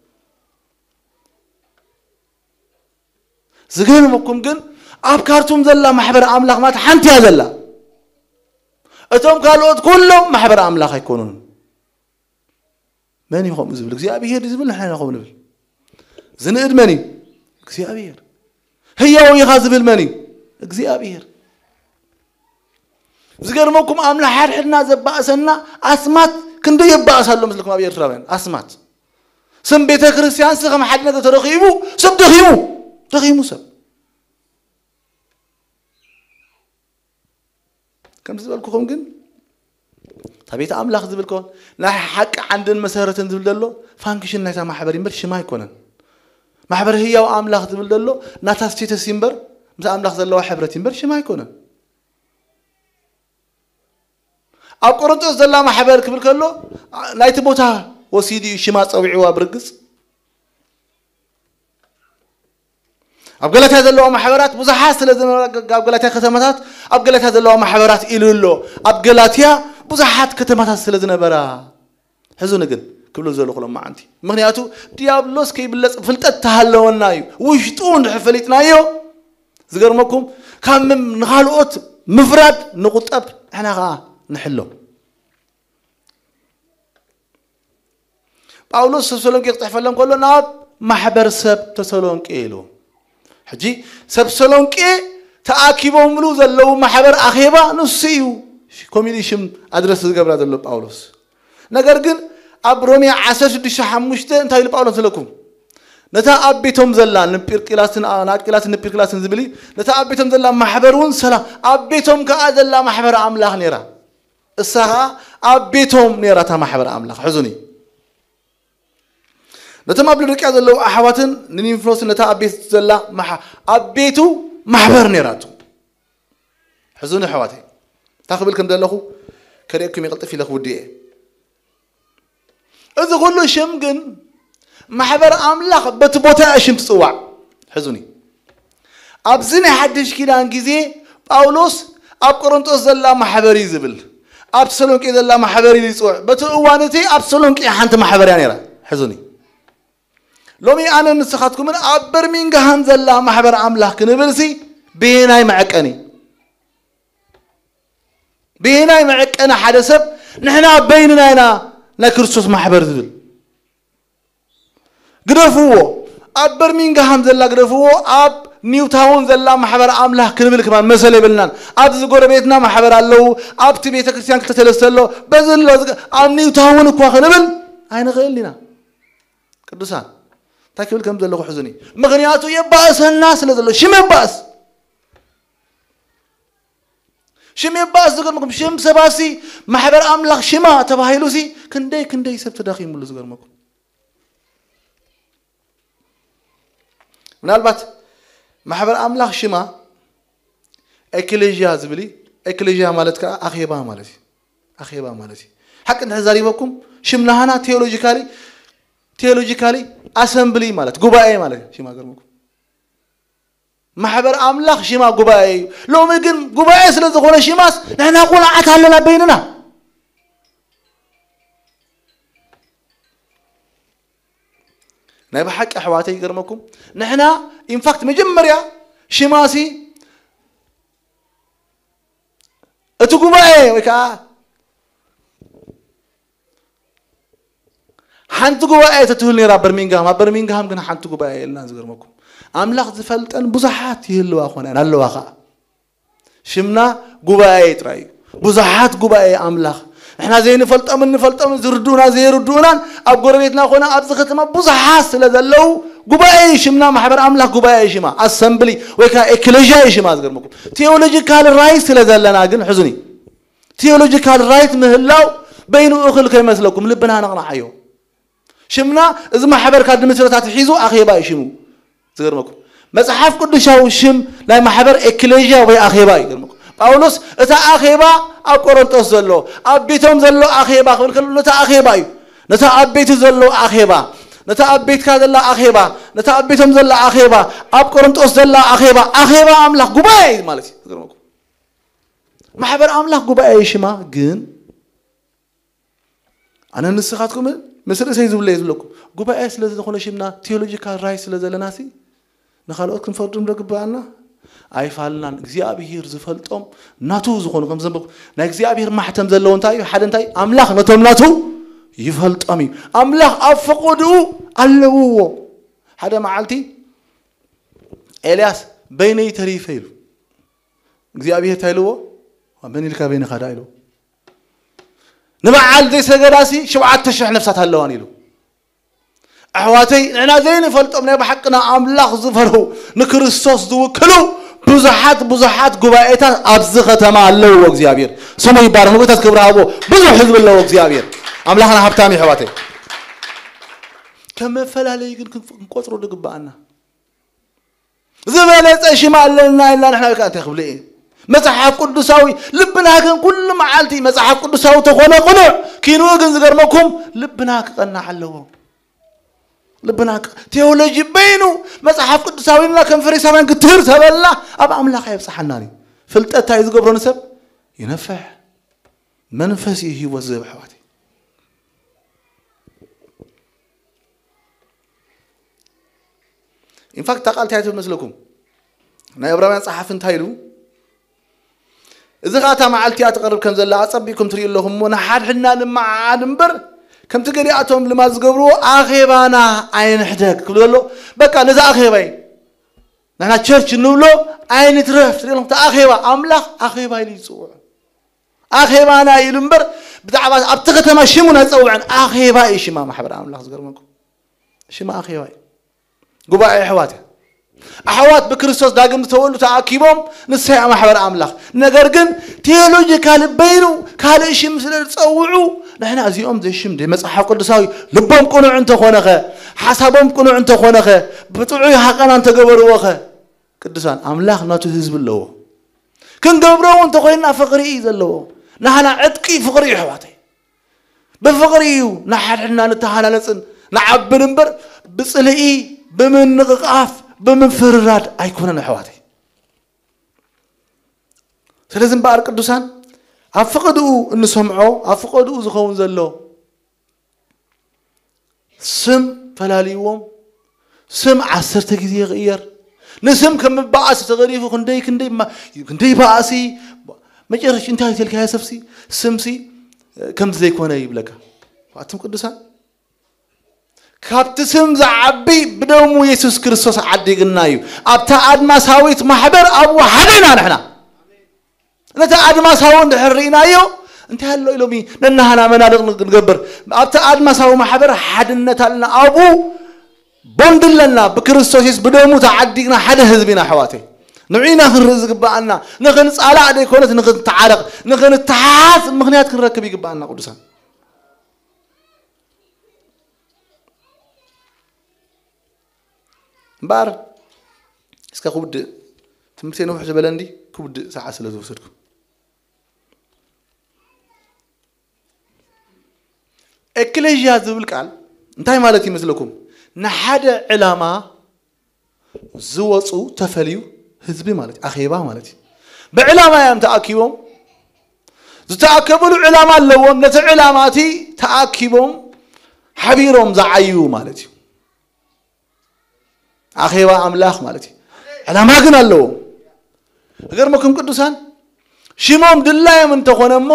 ዝገርመኩም ግን ኣብ ካርቱም ዘላ ማሕበር ኣምላኽ ማለት ሓንቲ እያ ዘላ። እቶም ካልኦት ኩሎም ማሕበር ኣምላኽ ኣይኮኑን። መን እዩ ከምኡ ዝብል? እግዚኣብሔር እዩ ዝብል፣ ንሕና ኢና ከምኡ ንብል። ዝንእድ መን እዩ? እግዚኣብሔር። ህያው ኢኻ ዝብል መን እዩ? እግዚኣብሔር። ዝገርመኩም ኣምላኽ ሓድሕድና ዘባእሰና ኣስማት ክንደይ የባእስ ኣሎ ምስልኩም ኣብ ኤርትራውያን ኣስማት። ስም ቤተ ክርስቲያን ሲ ከም ሓደ ነገር ተረኺቡ ሰብ ደኺሙ፣ ደኺሙ ሰብ። ከም ዝበልኩኹም ግን እታ ቤተ ኣምላኽ ዝብል ከሆን ናይ ሓቂ ዓንድን መሰረትን ዝብል ዘሎ ፋንክሽን ናይታ ማሕበር እምበር ሽማ ኣይኮነን። ማሕበር ህያው ኣምላኽ ዝብል ዘሎ ናታ ስቴተስ እምበር ምስ ኣምላኽ ዘለዋ ሕብረት እምበር ሽማ ኣይኮነን። ኣብ ቆሮንቶስ ዘላ ማሕበር ክብል ከሎ ናይቲ ቦታ ወሲዱ እዩ ሽማ ጸዊዕዋ ብርግጽ። ኣብ ገላትያ ዘለዋ ማሕበራት ብዙሓት ስለ ዝነበራ፣ ኣብ ገላትያ ከተማታት ኣብ ገላትያ ዘለዋ ማሕበራት ኢሉ ኣሎ። ኣብ ገላትያ ብዙሓት ከተማታት ስለ ዝነበራ ሕዙኒ ግን ክብሉ ዘለኹ ሎም መዓንቲ። ምኽንያቱ ዲያብሎስ ከይብለጽ ፍልጠት ተሃለወና እዩ። ውሽጡ እንድሕር ፈሊጥናዮ ዝገርመኩም ካብ ምም-፣ ንኻልኦት ምፍራድ ንቁጠብ፣ ንሕና ኸዓ ንሕሎ። ጳውሎስ ተሰሎንቄ ክጽሕፈሎም ከሎ ናብ ማሕበር ሰብ ተሰሎንቄ ኢሉ። ሕጂ ሰብ ተሰሎንቄ ተኣኪቦምሉ ዘለዉ ማሕበር ኣኼባ ንሱ እዩ ኮሚኒ ሽም ኣድረስ ዝገብራ ዘሎ ጳውሎስ። ነገር ግን ኣብ ሮሜ ዓሰርተ ሽዱሽተ ሓሙሽተ እንታይ ኢሉ ጳውሎስ ዝለኩም? ነታ ኣብ ቤቶም ዘላ ንጲርቂላስን ንኣቂላስን ንፒርቅላስን ዝብል እዩ። ነታ ኣብ ቤቶም ዘላ ማሕበር እውን ሰላም፣ ኣብ ቤቶም ከኣ ዘላ ማሕበር ኣምላኽ ነይራ። እሳ ኸኣ ኣብ ቤቶም ነይራ እታ ማሕበር ኣምላኽ። ሕዙኒ። ነቶም ኣብ ሎዶቅያ ዘለዉ ኣሕዋትን ንኒምፍሎስን ነታ ኣብ ቤት ዘላ ማሓ-፣ ኣብ ቤቱ ማሕበር ነይራቱ። ሕዙኒ ኣሕዋተይ። እንታይ ክብል ከም ዘለኹ ከርእየኩም ይቕልጥፍ ኢለ ክውድእ እየ። እዚ ኩሉ ሽም ግን ማሕበር ኣምላኽ በቲ ቦታ እያ ሽም ትጽዋዕ። ሕዙኒ። ኣብዚ ናይ ሓድሽ ኪዳን ግዜ ጳውሎስ ኣብ ቆሮንቶስ ዘላ ማሕበር እዩ ዝብል፣ ኣብ ተሰሎንቄ ዘላ ማሕበር እዩ ዝጽውዕ። በቲ እዋን እቲ ኣብ ተሰሎንቄ ሓንቲ ማሕበር እያ ነይራ። ሕዙኒ። ሎሚ ኣነ ንስኻትኩምን ኣብ በርሚንግሃም ዘላ ማሕበር ኣምላኽ ክንብልሲ ብየናይ መዐቀኒ? ብየናይ መዐቀኒ ሓደ ሰብ ንሕና በይንና ኢና ናይ ክርስቶስ ማሕበር ዝብል? ግደፍዎ። ኣብ በርሚንግሃም ዘላ ግደፍዎ፣ ኣብ ኒውታውን ዘላ ማሕበር ኣምላኽ ክንብል ከማን መሰል የብልናን። ኣብዚ ጎረቤትና ማሕበር ኣለዉ፣ ኣብቲ ቤተ ክርስቲያን ክልተ ሰለስተ ኣሎ፣ በዚ ኣሎ፣ እዚ፣ ኣብ ኒውታውን እኳ ክንብል ኣይንኽእልን ኢና። ቅዱሳን፣ እንታይ ክብል ከም ዘለኹ ሕዙኒ። ምኽንያቱ የባእሰና ስለ ዘሎ፣ ሽም የባእስ። ሽም የባእስ ዝገርመኩም፣ ሽም ሰባሲ ማሕበር ኣምላኽ ሽማ ተባሂሉሲ ክንደይ ክንደይ ሰብ ተዳኺሙሉ ዝገርመኩም። ምናልባት ማሕበር ኣምላኽ ሽማ ኤክሌዥያ ዝብል እዩ። ኤክሌዥያ ማለት ከዓ ኣኼባ ማለት እዩ። ኣኼባ ማለት እዩ። ሓቂ እንድሕር ዛሪበኩም ሽም ናህና ቴዎሎጂካሊ፣ ቴዎሎጂካሊ ኣሰምብሊ ማለት ጉባኤ ማለት እዩ። ሽማ ገርመኩም። ማሕበር ኣምላኽ ሽማ ጉባኤ እዩ። ሎሚ ግን ጉባኤ ስለ ዝኾነ ሽማስ ንሕና ቁልዓት ኣለና በይንና። ናይ ብሓቂ ኣሕዋተይ ይገርመኩም። ንሕና ኢንፋክት መጀመርያ ሽማሲ እቲ ጉባኤ ወይ ከዓ ሓንቲ ጉባኤ ተትህሉ ነይራ ኣብ በርሚንግሃም። ኣብ በርሚንግሃም ግን ሓንቲ ጉባኤ የልና። ዝገርመኩም ኣምላኽ ዝፈልጠን ብዙሓት ይህልዋ ኮነ ኣለዋ ከዓ ሽምና ጉባኤ ጥራይ እዩ። ብዙሓት ጉባኤ ኣምላኽ ንሕና ዘይንፈልጦምን ንፈልጦምን ዝርድኡና ዘይርድኡናን ኣብ ጎረቤትና ኮነ ኣብዚ ከተማ ብዙሓት ስለ ዘለዉ ጉባኤ እዩ ሽምና። ማሕበር ኣምላኽ ጉባኤ እዩ ሽማ፣ ኣሰምብሊ ወይ ከዓ ኤክሌዥያ እዩ ሽማ። ዝገርመኩም ቴዎሎጂካል ራይት ስለ ዘለና ግን ሕዙኒ። ቴዎሎጂካል ራይት ምህላው በይኑ እኽል ከይመስለኩም ልብና ነቕናዓዮ። ሽምና እዚ ማሕበር ካብ ድምስረታ ትሒዙ ኣኼባ እዩ ሽሙ። ዝገርመኩም መጽሓፍ ቅዱሳዊ ሽም ናይ ማሕበር ኤክሌዥያ ወይ ኣኼባ እዩ። ይገርመኩም ጳውሎስ እታ ኣኼባ ኣብ ቆሮንጦስ ዘሎ ኣብ ቤቶም ዘሎ ኣኼባ ክብል ከሎ ነታ ኣኼባ እዩ። ነታ ኣብ ቤቱ ዘሎ ኣኼባ ነታ ኣብ ቤትካ ዘላ ኣኼባ፣ ነታ ኣብ ቤቶም ዘላ ኣኼባ፣ ኣብ ቆሮንጦስ ዘላ ኣኼባ፣ ኣኼባ ኣምላኽ ጉባኤ እዩ ማለት እዩ። ዝገርመኩም። ማሕበር ኣምላኽ ጉባኤ ሽማ። ግን ኣነ ንስኻትኩም ምስ ርእሰይ ዝብለ እየ ዝብለኩም። ጉባኤ ስለ ዝኾነ ሽምና፣ ቴዎሎጂካል ራይት ስለ ዘለና ሲ ንኻልኦት ክንፈርዶም ዶ ግብኣና? ኣይፋልናን። እግዚኣብሄር ዝፈልጦም ናቱ ዝኾኑ፣ ከም ዘንበብኩ፣ ናይ እግዚኣብሄር ማሕተም ዘለዎ እንታይ እዩ? ሓደ እንታይ? ኣምላኽ ነቶም ናቱ ይፈልጦም እዩ። ኣምላኽ ኣብ ፈቐድኡ ኣለውዎ። ሓደ መዓልቲ ኤልያስ በይነይ ተሪፈ ኢሉ እግዚኣብሄር እንታይ ኢልዎ? መን ኢልካ በይንኻ ደኣ ኢልዎ። ንበዓል ዘይሰገዳሲ ሸውዓተ ሽሕ ነፍሳት ኣለዋን ኢሉ። ኣሕዋተይ፣ ንሕና ዘይንፈልጦም ናይ ብሓቅና ኣምላኽ ዝፈርሁ፣ ንክርስቶስ ዝውክሉ ብዙሓት ብዙሓት ጉባኤታት ኣብዚ ከተማ ኣለውዎ። እግዚኣብሔር ስሙ ይባረኽ። ንጎይታ ክብሪ ሃቦ። ብዙሕ ህዝቢ ኣለዎ እግዚኣብሔር። ኣምላኽና ሃብታም እዩ ኣሕዋተይ። ከም መፈላለዪ ግን ክንፍ-፣ ክንቆጽሮ ዝግብኣና ዝበለጸ ሽም ኣለና ኢልና ንሕና ከኣ እንታይ ክብሉ እየ? መጽሓፍ ቅዱሳዊ ልብና ግን ኩሉ መዓልቲ መጽሓፍ ቅዱሳዊ ተኾነ ቅኑዕ፣ ኪንኡ ግን ዝገርመኩም ልብና ክቐናዕ ኣለዎ። ልብና ክ-፣ ቴዎሎጂ በይኑ መጽሓፍ ቅዱሳዊ ኢልና ከም ፈሪሳውያን ግትር ተበልና ኣብ ኣምላኽ ኣየብጽሓናን እዩ። ፍልጠት እንታይ እዩ ዝገብሮ ንሰብ? ይነፍሕ። መንፈስ እዩ ህይወት ዝህብ ኣሕዋተይ። ኢንፋክት እታ ቃል እንታይ ትብል መስለኩም? ናይ ዕብራውያን ጸሓፊ እንታይ ኢሉ? እዚ ኸኣ እታ መዓልቲ እያ ትቐርብ ከም ዘላ ኣጸቢቕኩም ትርእዩ ኣለኹም እሞ፣ ንሓድሕድና ንመዓዓድ እምበር፣ ከምቲ ገሊኣቶም ልማድ ዝገብርዎ፣ ኣኼባና ኣይንሕደግ ክብሉ ዘሎ። በቃ፣ ነዚ ኣኼባ እዩ። ንሕና ቸርች እንብሎ ኣይንትረፍ። ትርእዩ ኣለኹም፣ እቲ ኣኼባ፣ ኣምላኽ ኣኼባ ኢሉ ይጽውዖ። ኣኼባና ኢሉ እምበር፣ ብዛዕባ ኣብቲ ከተማ ሽሙ ኣይጸውዐን። ኣኼባ እዩ ሽማ ማሕበር ኣምላኽ፣ ዝገርመኩም። ሽማ ኣኼባ እዩ። ጉባኤ ኣሕዋት እያ። ኣሕዋት ብክርስቶስ ዳግም ዝተወልዱ ተኣኪቦም ንሳ እያ ማሕበር ኣምላኽ። ነገር ግን ቴዎሎጂካሊ በይኑ ካልእ ሽም ስለ ዝጸውዑ፣ ንሕና እዚኦም ዘሽም ደ መጽሓፍ ቅዱሳዊ ልቦም ቅኑዕ እንተኾነኸ፣ ሓሳቦም ቅኑዕ እንተኾነኸ፣ ብጥዑይ ሃቐና እንተገበርዎኸ፣ ቅዱሳን ኣምላኽ ናቱ ህዝቢ ኣለዎ። ክንገብሮ እውን እንተኾይንና ፍቕሪ እዩ ዘለዎ። ናህና ዕጥቂ ፍቕሪ እዩ ኣሕዋተይ። ብፍቕሪ እዩ ንሓድሕድና ንተሃናነጽን ንዓብን እምበር፣ ብጽልኢ፣ ብምንቕቓፍ፣ ብምፍርራድ ኣይኮነን ኣሕዋተይ። ስለዚ እምበኣር ቅዱሳን ኣብ ፍቕድኡ እንሰምዖ፣ ኣብ ፍቕድኡ ዝኸውን ዘሎ ስም ፈላልይዎም፣ ስም ዓሰርተ ግዜ ይቕየር። ንስም ከም መባኣሲ ተገዲፉ ክንደይ፣ ክንደይ ማ-፣ ክንደይ ባእሲ፣ መጨረሽ እንታይ ተልካዮ ሰብሲ፣ ስምሲ ከምዚ ዘይኮነ ይብለካ። ኣቱም ቅዱሳን፣ ካብቲ ስም ዝዓቢ ብደሙ የሱስ ክርስቶስ ዓዲግና እዩ። ኣብታ ኣድማሳዊት ማሕበር ኣብኡ ሓደ ኢና ንሕና። ነቲ ኣድማሳዊ እንድሕር ርኢናዮ፣ እንታይ ኣሎ ኢሎም ነናህና መናድቕ ንገብር። ኣብቲ ኣድማሳዊ ማሕበር ሓድነት ኣለና። ኣብኡ ቦንድ ኣለና። ብክርስቶስ የሱስ ብደሙ ተዓዲግና ሓደ ህዝቢ ኢና ኣሕዋተይ። ንዑ ኢና ክንርኢ ዝግብኣና። ንኽንጻላእ ዘይኮነስ ንኽንተዓረቕ፣ ንኽንተሓሓዝ ምኽንያት ክንረክብ ይግብኣና ቅዱሳን። እምበኣር እስከ ክውድእ፣ ትምህርተይ ንውሕ ዝበለ እንዲ ክውድእ ሰዓት ስለ ዝወሰድኩ። ኤክሌዥያ ዝብል ቃል እንታይ ማለት ይመስለኩም? ንሓደ ዕላማ ዝወፁ ተፈልዩ ህዝቢ ማለት እዩ፣ ኣኼባ ማለት እዩ። ብዕላማ እዮም ተኣኪቦም፣ ዝተኣከብሉ ዕላማ ኣለዎም። ነቲ ዕላማ እቲ ተኣኪቦም ሓቢሮም ዝዓዩ ማለት እዩ። ኣኼባ ኣምላኽ ማለት እዩ። ዕላማ ግን ኣለዎም። እገርመኩም ቅዱሳን፣ ሽሞም ድላዮም እንተኾነ እሞ፣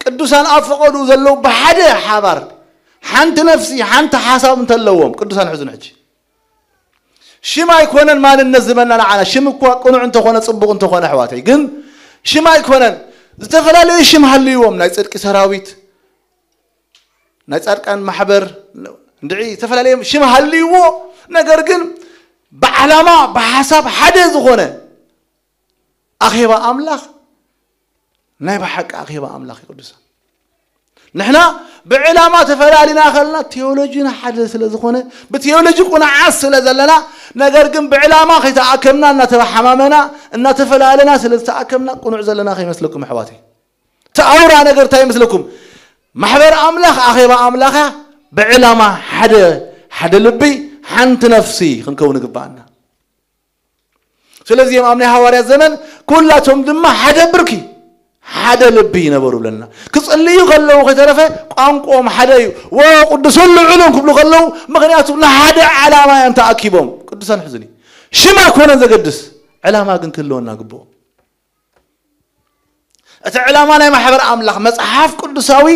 ቅዱሳን ኣብ ፈቐድኡ ዘለዉ ብሓደ ሓባር፣ ሓንቲ ነፍሲ፣ ሓንቲ ሓሳብ እንተለዎም፣ ቅዱሳን ሕዙን ሕጂ። ሽም ኣይኮነን ማንነት ዝመና ንዓና። ሽም እኳ ቅኑዕ እንተኾነ፣ ጽቡቕ እንተኾነ፣ ኣሕዋተይ፣ ግን ሽም ኣይኮነን። ዝተፈላለዩ ሽም ሃልይዎም፣ ናይ ጽድቂ ሰራዊት፣ ናይ ጻድቃን ማሕበር፣ እንድዒ ዝተፈላለየ ሽም ሃልይዎ፣ ነገር ግን ብዓላማ፣ ብሓሳብ ሓደ ዝኾነ ኣኼባ ኣምላኽ፣ ናይ ብሓቂ ኣኼባ ኣምላኽ እዩ ቅዱሳን። ንሕና ብዕላማ ተፈላሊና ከለና፣ ቴዎሎጂና ሓደ ስለ ዝኾነ፣ ብቴዎሎጂ ቁኑዓት ስለ ዘለና፣ ነገር ግን ብዕላማ ከይተኣከብና፣ እናተሓማመና፣ እናተፈላለና ስለ ዝተኣከብና፣ ቅኑዕ ዘለና ከይመስለኩም ኣሕዋተይ። እቲ ኣውራ ነገር እንታይ ይመስለኩም? ማሕበር ኣምላኽ ኣኼባ ኣምላኻ ብዕላማ ሓደ፣ ሓደ ልቢ፣ ሓንቲ ነፍሲ ክንከውን ይግባኣና። ስለዚ እዮም ኣብ ናይ ሃዋርያት ዘመን ኩላቶም ድማ ሓደ ብርኪ፣ ሓደ ልቢ ይነበሩ ብለና። ክጽልዩ ከለዉ ከይተረፈ ቋንቋኦም ሓደ እዩ። "ወቅዱስን ልዑልን" ክብሉ ከለዉ፣ ምኽንያቱ ንሓደ ዓላማ እዮም ተኣኪቦም። ቅዱሳን ሕዝኒ ሽም ኣይኮነን ዘገድስ፣ ዕላማ ግን ክህልወና ግብኦ። እቲ ዕላማ ናይ ማሕበር ኣምላኽ፣ መጽሓፍ ቅዱሳዊ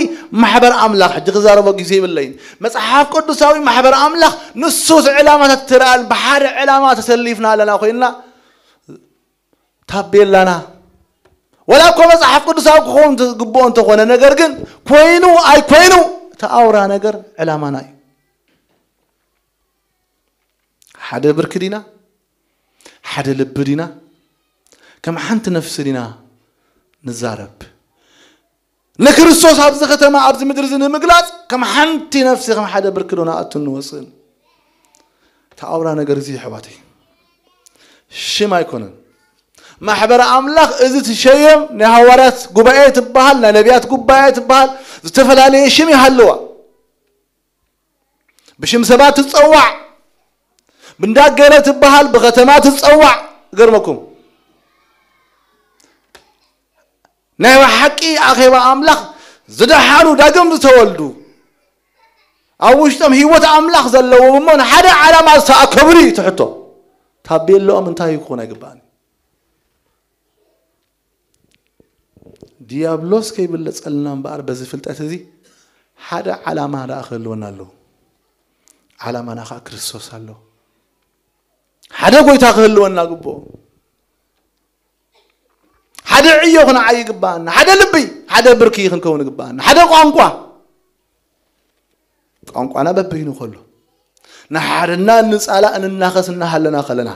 ማሕበር ኣምላኽ፣ ሕጂ ክዛረቦ ግዜ የብለይን። መጽሓፍ ቅዱሳዊ ማሕበር ኣምላኽ ንሱ እቲ ዕላማታት ትረኣል፣ ብሓደ ዕላማ ተሰሊፍና ኣለና ኮይንና፣ ታቤላና፣ ወላ እኮ መጽሓፍ ቅዱሳዊ ክኸውን ዝግብኦ እንተኾነ፣ ነገር ግን ኮይኑ ኣይኮይኑ፣ እቲ ኣውራ ነገር ዕላማና እዩ። ሓደ ብርኪ ዲና? ሓደ ልቢ ዲና? ከም ሓንቲ ነፍሲ ዲና ንዛረብ? ንክርስቶስ ኣብዚ ከተማ፣ ኣብዚ ምድሪ እዚ ንምግላጽ ከም ሓንቲ ነፍሲ፣ ከም ሓደ ብርኪ ዶ ንኣቱን ንወጽእን? እቲ ኣውራ ነገር እዚ፣ ኣሕዋተይ፣ ሽም ኣይኮነን። ማሕበር ኣምላኽ እዚ ትሸየም፣ ናይ ሃዋርያት ጉባኤ ትበሃል፣ ናይ ነቢያት ጉባኤ ትበሃል፣ ዝተፈላለየ ሽም ይሃልዋ። ብሽም ሰባት ትጸዋዕ፣ ብእንዳ ገለ ትበሃል፣ ብከተማ ትጸዋዕ። ገርመኩም፣ ናይ ብሓቂ ኣኼባ ኣምላኽ ዝደሓኑ፣ ዳግም ዝተወልዱ፣ ኣብ ውሽጦም ህይወት ኣምላኽ ዘለዎም እሞ ንሓደ ዓላማ ዝተኣከቡሉ እዩ እቲ ሕቶ። ታቤልኦም እንታይ እዩ ክኾን ኣይግባእን። ዲያብሎስ ከይብለጸልና እምበኣር፣ በዚ ፍልጠት እዚ ሓደ ዓላማ ደኣ ክህልወና ኣለዎ። ዓላማና ኸዓ ክርስቶስ ኣሎ። ሓደ ጎይታ ክህልወና ግብኦ። ሓደ ዕዮ ክንዓይ ይግባኣና። ሓደ ልቢ፣ ሓደ ብርኪ ክንከውን ይግባኣና። ሓደ ቋንቋ፣ ቋንቋና በበይኑ ከሎ፣ ንሓድና እንጻላእ እንናኸስ እናሃለና ከለና፣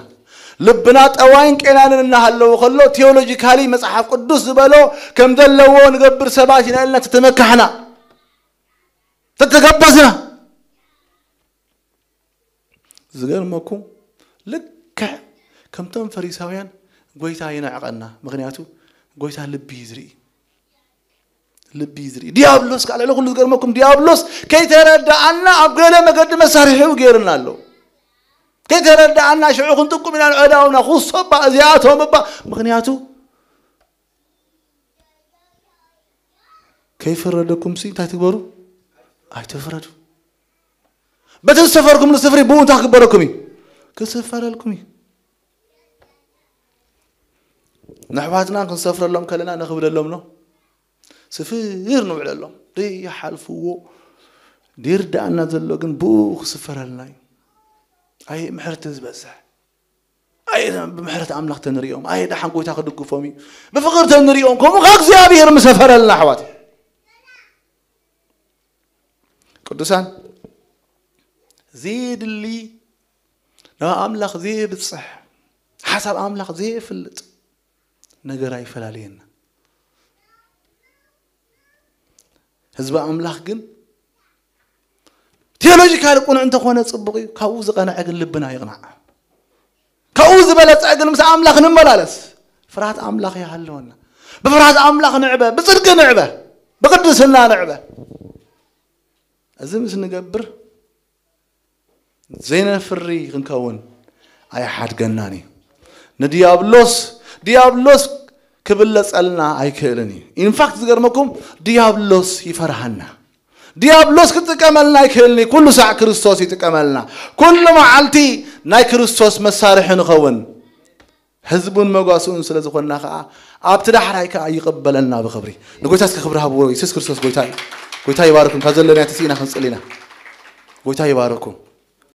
ልብና ጠዋይን ቄናንን እናሃለዎ ከሎ፣ ቴዎሎጂካሊ መጽሓፍ ቅዱስ ዝበሎ ከም ዘለዎ ንገብር ሰባት ኢና ኢልና ተተመካሕና፣ ተተገበዝና። ዝገርመኩም፣ ልክዕ ከምቶም ፈሪሳውያን ጎይታ ይንዕቐና። ምኽንያቱ ጎይታ ልቢ እዩ ዝርኢ። ልቢ እዩ ዝርኢ። ዲያብሎስ ከዓ ልዕሊ ኩሉ ዝገርመኩም፣ ዲያብሎስ ከይተረድኣና ኣብ ገለ መገዲ መሳርሒኡ ገይርና ኣሎ። ከይተረድኣና ሽዑ ክንጥቁም ኢና ንዕዳውና፣ ኩሶ እባ እዚኣቶም እባ። ምኽንያቱ ከይፈረደኩም ሲ እንታይ ትግበሩ? ኣይትፍረዱ። በቲ ዝሰፈርኩምሉ ስፍሪ ብኡ እንታይ ክግበረኩም እዩ? ክስፈረልኩም እዩ። ንኣሕዋትና ክንሰፍረሎም ከለና ነኽብደሎም ኖ፣ ስፍር ንውዕለሎም። ደይሓልፍዎ፣ ደይርድኣና ዘሎ ግን ብኡ ክስፈረልና እዩ። ኣየ ምሕረት ዝበዝሕ። ኣየ ብምሕረት ኣምላኽ ተንሪኦም። ኣየ ደሓን ጎይታ ክድግፎም እዩ። ብፍቕሪ ተንሪኦም። ከምኡ ካብ እግዚኣብሔር ምሰፈረልና ኣሕዋት። ቅዱሳን፣ ዘየድሊ፣ ናብ ኣምላኽ ዘየብጽሕ፣ ሓሳብ ኣምላኽ ዘየፍልጥ ነገር ኣይፈላለየና። ህዝቢ ኣምላኽ ግን ቴዎሎጂካሊ ቅኑዕ እንተኾነ ጽቡቕ እዩ። ካብኡ ዝቐንዐ ግን ልብና ይቕናዕ። ካብኡ ዝበለጸ ግን ምስ ኣምላኽ ንመላለስ። ፍርሃት ኣምላኽ ይሃልወና። ብፍርሃት ኣምላኽ ንዕበ፣ ብጽድቂ ንዕበ፣ ብቅድስና ንዕበ። እዚ ምስ ንገብር ዘይነፍሪ ክንከውን ኣይሓድገናን እዩ። ንዲያብሎስ፣ ዲያብሎስ ክብለጸልና ኣይክእልን እዩ። ኢንፋክት ዝገርመኩም፣ ዲያብሎስ ይፈርሃና። ዲያብሎስ ክጥቀመልና ኣይክእልን እዩ። ኩሉ ሳዕ ክርስቶስ ይጥቀመልና። ኩሉ መዓልቲ ናይ ክርስቶስ መሳርሒ ንኸውን። ህዝቡን መጓስኡን ስለ ዝኾንና ከኣ ኣብቲ ዳሕራይ ከኣ ይቕበለና ብኽብሪ። ንጎይታ እስከ ክብሪ ሃብዎ። የሱስ ክርስቶስ ጎይታ እዩ። ጎይታ ይባርኩም። ካብ ዘለናዮ ተሲእና ክንጽሊ ኢና። ጎይታ ይባርኩም።